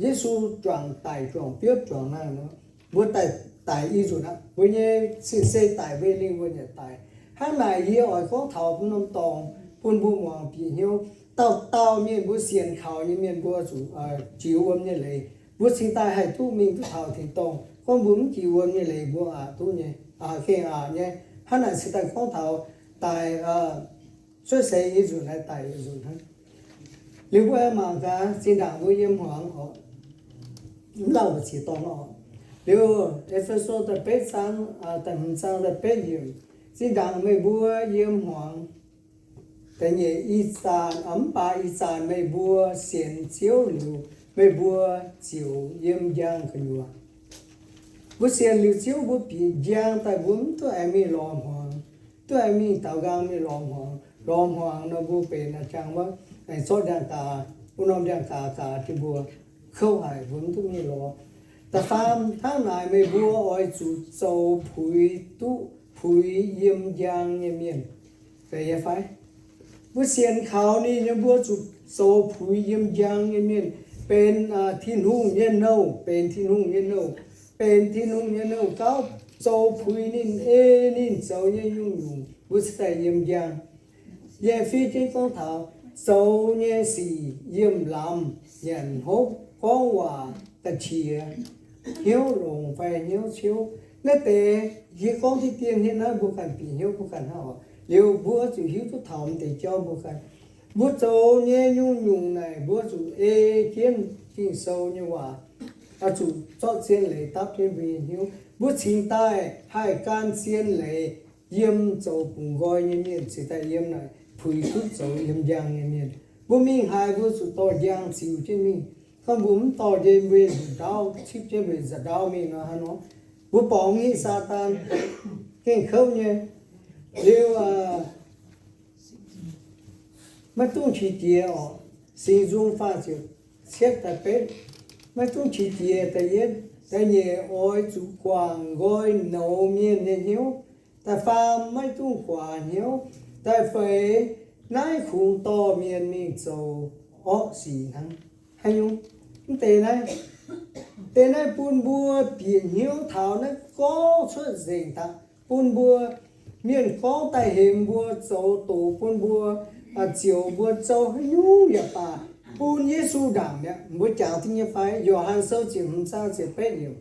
Yesu juangc daic, juangc biopv, juangc nangh nor, mbuo daic, daic i nzunc aqv. Mbuo nyei sin-sei daic, mbuo nyei lingh wuonh yaac daic. Hnangv naaic yie oix gorngv taux norm dorngx bun mbuo muangx bieqc hnyouv. Dauh dauh mienh, mbuo sienx kaux nyei mienh, mbuo zuqc jiex wuom nyei leiz, mbuo cingx daaih haih duqv mingh duqv taux tin-dorngh. Gorngv mbuo mv jiex wuom nyei leiz, mbuo aqc duqv nyei, gengh aqc nyei. Hnangv naaic cingx daaih gorngv taux daic, cuotv seix i nzunc naaiv daic i nzunc hnangv. Liuz mbuo mangc gaax, zinh ndaangc mbuo yiem hmuangx oc, mv lauh mbu'ziex dorngx oc. Liuz E^fe^so da'betv zaang, da'hmz zaang da'betv yiemc, zinh ndaangc meih mbuo yiem hmuangx da'nyeic ih zanc, mv baac ih zanc meih mbuo sienx Ziouv liuz, meih mbuo ziouc yiem njang gu'nyuoz. Mbuo sienx liuz Ziouv, mbuo bieqc njang daaih, mbuo mv duqv aengx mingh lorz hmuangx, duqv aengx mingh daaux nqaang mingh lorz hmuangx. Lorz hmuangx nor mbuo benx a'jang wuov, aengx zorqv ndiangx-gaax, wuov norm ndiangx-gaax gaax jienv mbuo, kouv haic, mbuo mv duqv mingh lorz. Da'faam, hnangv naaic meih mbuo oix zuqc zoux puix duqv puix yiem njang nyei mienh. Fai mbuo sienx kaux ninh nyei, mbuo zuqc zoux puix yiem njang nyei mienh, benx Tin-Hungh nyei nouh, benx Tin-Hungh nyei nouh, benx Tin-Hungh nyei nouh gauv, zoux puix ninh, ei ninh zoux nyei nyungc-nyungc, mbuo cingx daaih yiem njang. Yie fiev jienv gorngv taux zoux nyei sic yiem lamz nyanc hopv, gorngv waac ga'qiex, hnyouv longx fai hnyouv ciouv. Naaiv deix yie gorngv diqv dien hnangv naaiv, mbuo ganh bieqc hnyouv mbuo ganh hnangv oc. Liuz mbuo zuqc hiuv duqv taux m'deix jauv mbuo ganh. Mbuo zoux nyei nyungc-nyungc naaic mbuo zuqc ei jienv Ging-Sou nyei waac, oix zuqc zorqv zien leiz dapv jienv mbuo nyei hnyouv. Mbuo cingx daaih haih gan zien leiz yiem zoux bungx nqoi nyei mienh, cingx daaih yiem naaic puix duqv zoux yiem njang nyei mienh. Mbuo mingh haaix mbuo zuqc dorh njang ziux jienv mingh. Gorngv mbuo mv dorh njiec mbuo nyei nzuqc ndaauv, cipv jienv mbuo nyei nzuqc ndaauv mingh nor, hnangv nor mbuo borngz mingh Saadaan gengh kouv nyei. Liuz maiv dungx qiex jiez oc. Singx Nzung faah ziepc cietv da'betv, maiv dungx qiex jiez. Da'yietv, da'nyeic, oix zuqc guangc nqoi nouz mienh nyei hnyouv. Da'faam, maiv dungx guaax hnyouv. Da'feix, naaiv kungx dorh mienh mingh zoux orqv sic hnangv. Haaix nyungc? Mv deix naaiv, deix naaiv bun mbuo bieqc hnyouv taux naaiv gorngv cuotv nzengc daaih, bun mbuo, mienh gorngv daaih hemx mbuo, zoux doqc bun mbuo, ziouc mbuo zoux haaix nyungc yaac baac, bun Yesu ndaangc mi'aqv. Mbuo jangx duqv nyei fai? Yo^han Sou ziepc hmz zaang ziepc betv yiemc.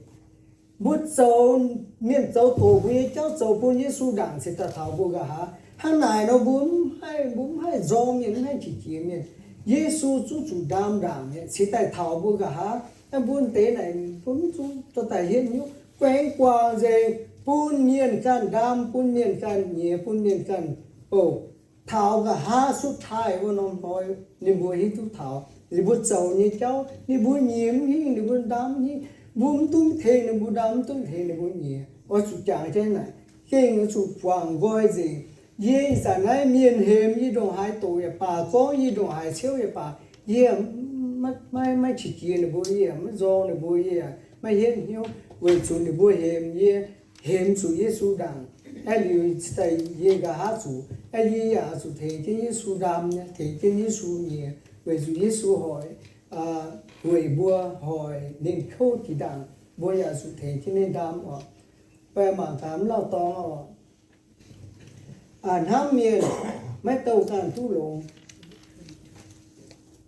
Mbuo zoux, mienh zoux doqc mbuo nyei jauv zoux bun Yesu ndaangc cingx daaih taux mbuo nqa'haav. Hnangv naaic nor mbuo mv haih, mbuo mv haih nzorng mienh, mv haih qiex jiez mienh. Yesu zungv zuqc ndaam ndaangc mi'aqv cingx daaih taux mbuo nqa'haav. Naaiv mbuo deix naaic mbuo mv zungv dorh daaih hietv hnyouv. Guaengx guangc nzengc, bun mienh ganh ndaam, bun mienh ganh nyiex, bun mienh ganh bouh. Taux nqa'haav สุดท้าย wuov norm hnoi, ninh mbuo hiuv duqv taux ninh mbuo zoux nyei jauv. Ninh mbuo nyiex mv hingh, ninh mbuo ndaam mv hingh. Mbuo mv duqv tengx ninh mbuo ndaam, mv duqv tengx ninh mbuo nyiex. Oix zuqc jangx jienv naaic, gengh oix zuqc guangc nqoi nzengc. Yie ih zanc naaiv mienh hemx yie ndongc haaix doqc yaac baac, gorngv yie ndongc haaix ciouv yaac baac, yie maiv, maiv qiex jiez ninh mbuo, yie maiv nzorng ninh mbuo, yie maiv hietv hnyouv, weic zuqc ninh mbuo hemx yie, hemx zuqc Yesu ndaangc. Aeqv, liuz daaih yie nqa'haav zuqc, aeqv, yie yaac zuqc tengx jienv Yesu ndaam, tengx jienv Yesu nyiex, weic zuqc Yesu hoic, weic mbuo hoic ninh kouv jiex ndaangc, mbuo yaac zuqc tengx jienv ninh ndaam oc. Mangc gaax mv lauh dorngx oc. Hnamv mienh maiv douh ganh duqv longx,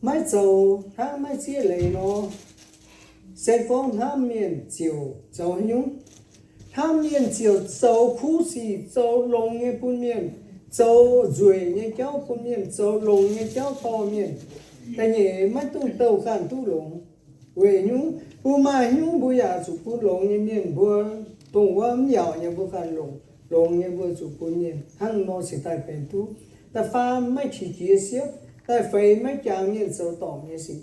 maiv zoux hnangv maiv zieqv leiz nor. Se gorngv hnamv mienh ziouc zoux haaix nyungc? Hnamv mienh ziouc zoux kuv sic, zoux longx nyei bun mienh, zoux nzueic nyei jauv bun mienh, zoux longx nyei jauv dorh mienh. Da'nyeic, maiv dungx douh ganh duqv longx. Weic nyungc mbuo maaih hnyouv mbuo yaac zuqc bun longx nyei mienh mbuo, dongh wuov mv yaauc nyei mbuo ganh longx, longx nyei mbuo zuqc bun mienh. Hnangv nor cingx daaih benx duqv. Da'faam, maiv qiex jiez siepv. Da'feix, maiv jangx mienh zoux dorngc nyei sic.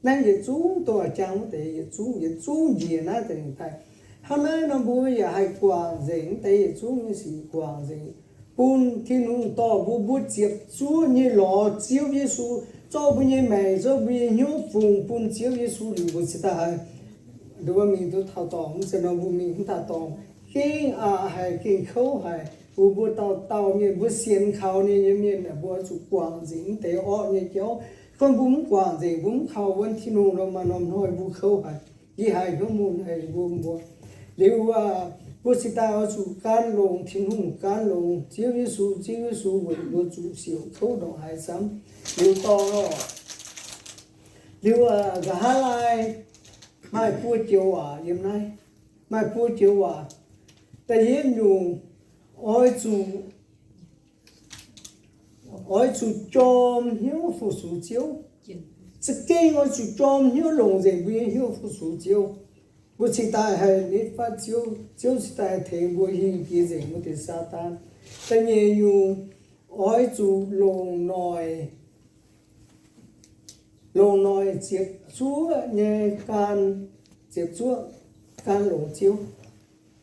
Naaiv yietc zungv dongh jangx wuov deix yietc zungv, yietc zungv njiec naaiv deix daaih. Hnangv naaiv nor mbuo yaac haih guangc nzengc wuov deix yietc zungv nyei sic, guangc nzengc, bun Tin-Hungh dorh mbuo, mbuo ziepc zuoqv nyei lorz Ziouv Yesu, zorqv mbuo nyei maengc, zorqv mbuo nyei hnyouv fungx bun Ziouv Yesu liuz mbuo cingx daaih haih, mbuo mingh duqv taux dorngx. Mv zeiz nor mbuo mingh mv taux dorngx, gengh aqc haic, gengh kouv haic. Mbuo, mbuo dauh dauh mienh, mbuo sienx kaux ninh nyei mienh aeqv, mbuo zuqc guangc nzengc wuov deix orqv nyei jauv. Gorngv mbuo mv guangc nzengc, mbuo mv kaux wuonv Tin-Hungh nor, maaih norm hnoi mbuo kouv haic, yie haiz hnyouv mun haic mbuo, mbuo. Liuz aac, mbuo cingx daaih oix zuqc gan longx Tin-Hungh, gan longx Ziouv Yesu, Ziouv Yesu weic mbuo zuqc siouc kouv ndongc haaix camv. Liuz dorh, liuz nqa'haav laai maaih buo joux waac yiem naaiv, maaih buo joux waac. Da'yietv nyungc, oix zuqc, oix zuqc jorm hnyouv fu-sux Ziouv. Za'gengh oix zuqc jorm hnyouv longc nzengc mbuo nyei hnyouv fu-sux Ziouv, mbuo cingx daaih haih nitv fatv Ziouv, Ziouv cingx daaih tengx mbuo hingh jiex nzengc wuov deix Saadaan. Da'nyeic nyungc, oix zuqc longc noic, longc noic ziepc zuoqv nyei gan, ziepc zuoqv gan longc Ziouv.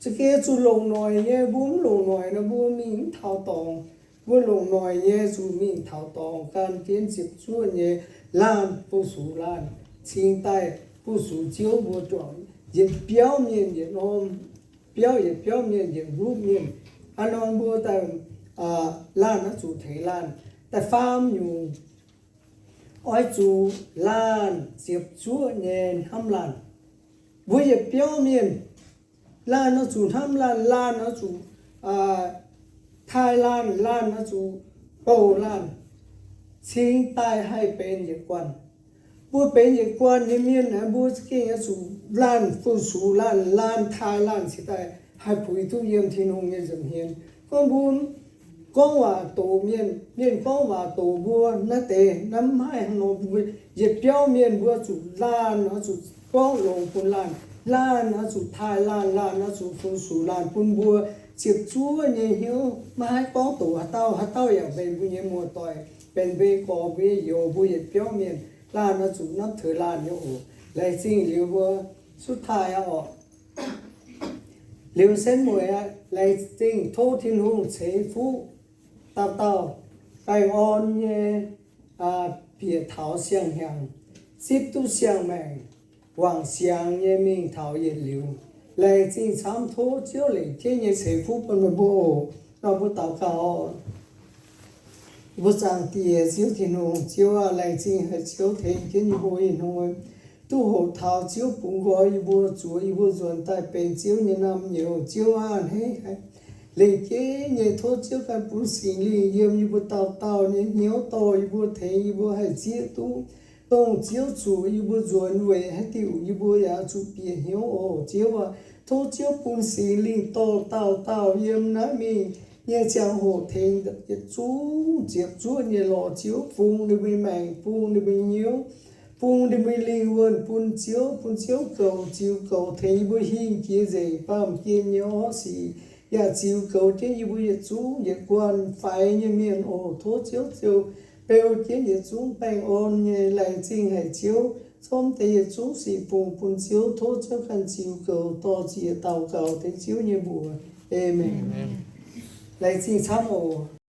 Za'gengh zuqc longc noic nyei, mbuo mv longc noic nor mbuo mingh mv taux dorngx. Mbuo longc noic nyei zuqc mingh taux dorngx, gan jienv ziepc zuoqv nyei laanh fu-sux laanh, cingx daaih fu-sux Ziouv mbuo juangc yietc biauv mienh yietc norm biauv, yietc biauv mienh yietc group mienh. Hnangv nor mbuo daaih laanh oix zuqc tengx laanh. Da'faam nyungc, oix zuqc laanh ziepc zuoqv nyei hnamv laanh. Mbuo yietc biauv mienh, laanh oix zuqc hnamv laanh, laanh oix zuqc taaih laanh, laanh oix zuqc bouh laanh, cingx daaih haih benx yietc guanh. Mbuo benx yietc guanh nyei mienh aeqv, mbuo za'gengh oix zuqc laanh fu-sux laanh, laanh taaih laanh cingx daaih haih puix duqv yiem Tin-Hungh nyei nza'hmien. Gorngv mbuo gorngv waac doqc mienh, mienh gorngv waac doqc mbuo naaiv deix, naaiv mv haih hnangv nor. Mbuo yietc biauv mienh mbuo zuqc laanh oix zuqc gorngv longx bun laanh, laanh oix zuqc taaih laanh, laanh oix zuqc fu-sux laanh bun mbuo ziepc zuoqv nyei hnyouv maiv haih gorngv doqc haaix dauh, haaix dauh yaac benx mbuo nyei muoz-doic, benx mbuo nyei gorx, mbuo nyei youz, mbuo yietc biauv mienh. Laanh oix zuqc hnamv taux laanh nyei oc. Laengz zingh liuz mbuo สุดท้าย aqv orqc. Liuz se mueiz aqv, laengz zingh tov Tin-Hungh ceix fuqv dauh dauh baengh orn nyei bieqc taux siang-hnyangx, zipv duqv siang-maengc, wangc siangx nyei mingh taux yietc liuz. Laengz zingh camv, tov Ziouv lengc jeiv nyei ceix fuqv bun meih mbuo oc. Nor mbuo daux gaux. Mbuo Zaangc Diex Ziouv Tin-Hungh, Ziouv aac, laengz zingh haic Ziouv tengx jienv yie mbuo ih hnoi duqv hoqc taux Ziouv bungx nqoi yie mbuo, zuoqc yie mbuo nzuonx daaih benx Ziouv nyei naamh nyouz. Ziouv aac, hneiv haic, lengc jeiv nyei tov Ziouv ganh bun Singx Lingh yiem yie mbuo dauh dauh nyei hnyouv dorh yie mbuo, tengx yie mbuo haih zieqv duqv dongh Ziouv zuqc yie mbuo nzuonx weic haaix diuc yie mbuo yaac zuqc bieqc hnyouv oc. Ziouv aac, Tov Ziouv bun Singx Lingh dorh dauh dauh yiem naaiv mingh nyei ziangh hoc tengx yietc zungv ziepc zuoqv nyei lorz Ziouv, bun ninh mbuo maengc, bun ninh mbuo hnyouv, bun ninh mbuo lingh wuonh bun Ziouv, bun Ziouv goux, ziux goux tengx yie mbuo hingh jiex nzengc baamh gen nyei orqv sic, yaac ziux goux jienv yie mbuo yietc zungv yietc guanh faix nyei mienh oc. Tov Ziouv Ziouv beu jienv yietc zungv baengh orn nyei. Laengz zingh haic Ziouv, zomv deix yietc zungv sic fungx bun Ziouv. Tov Ziouv ganh ziux goux dorh ziex daux gaux dengv Ziouv nyei mbuox. Aamen. Laengz zingh camv oc.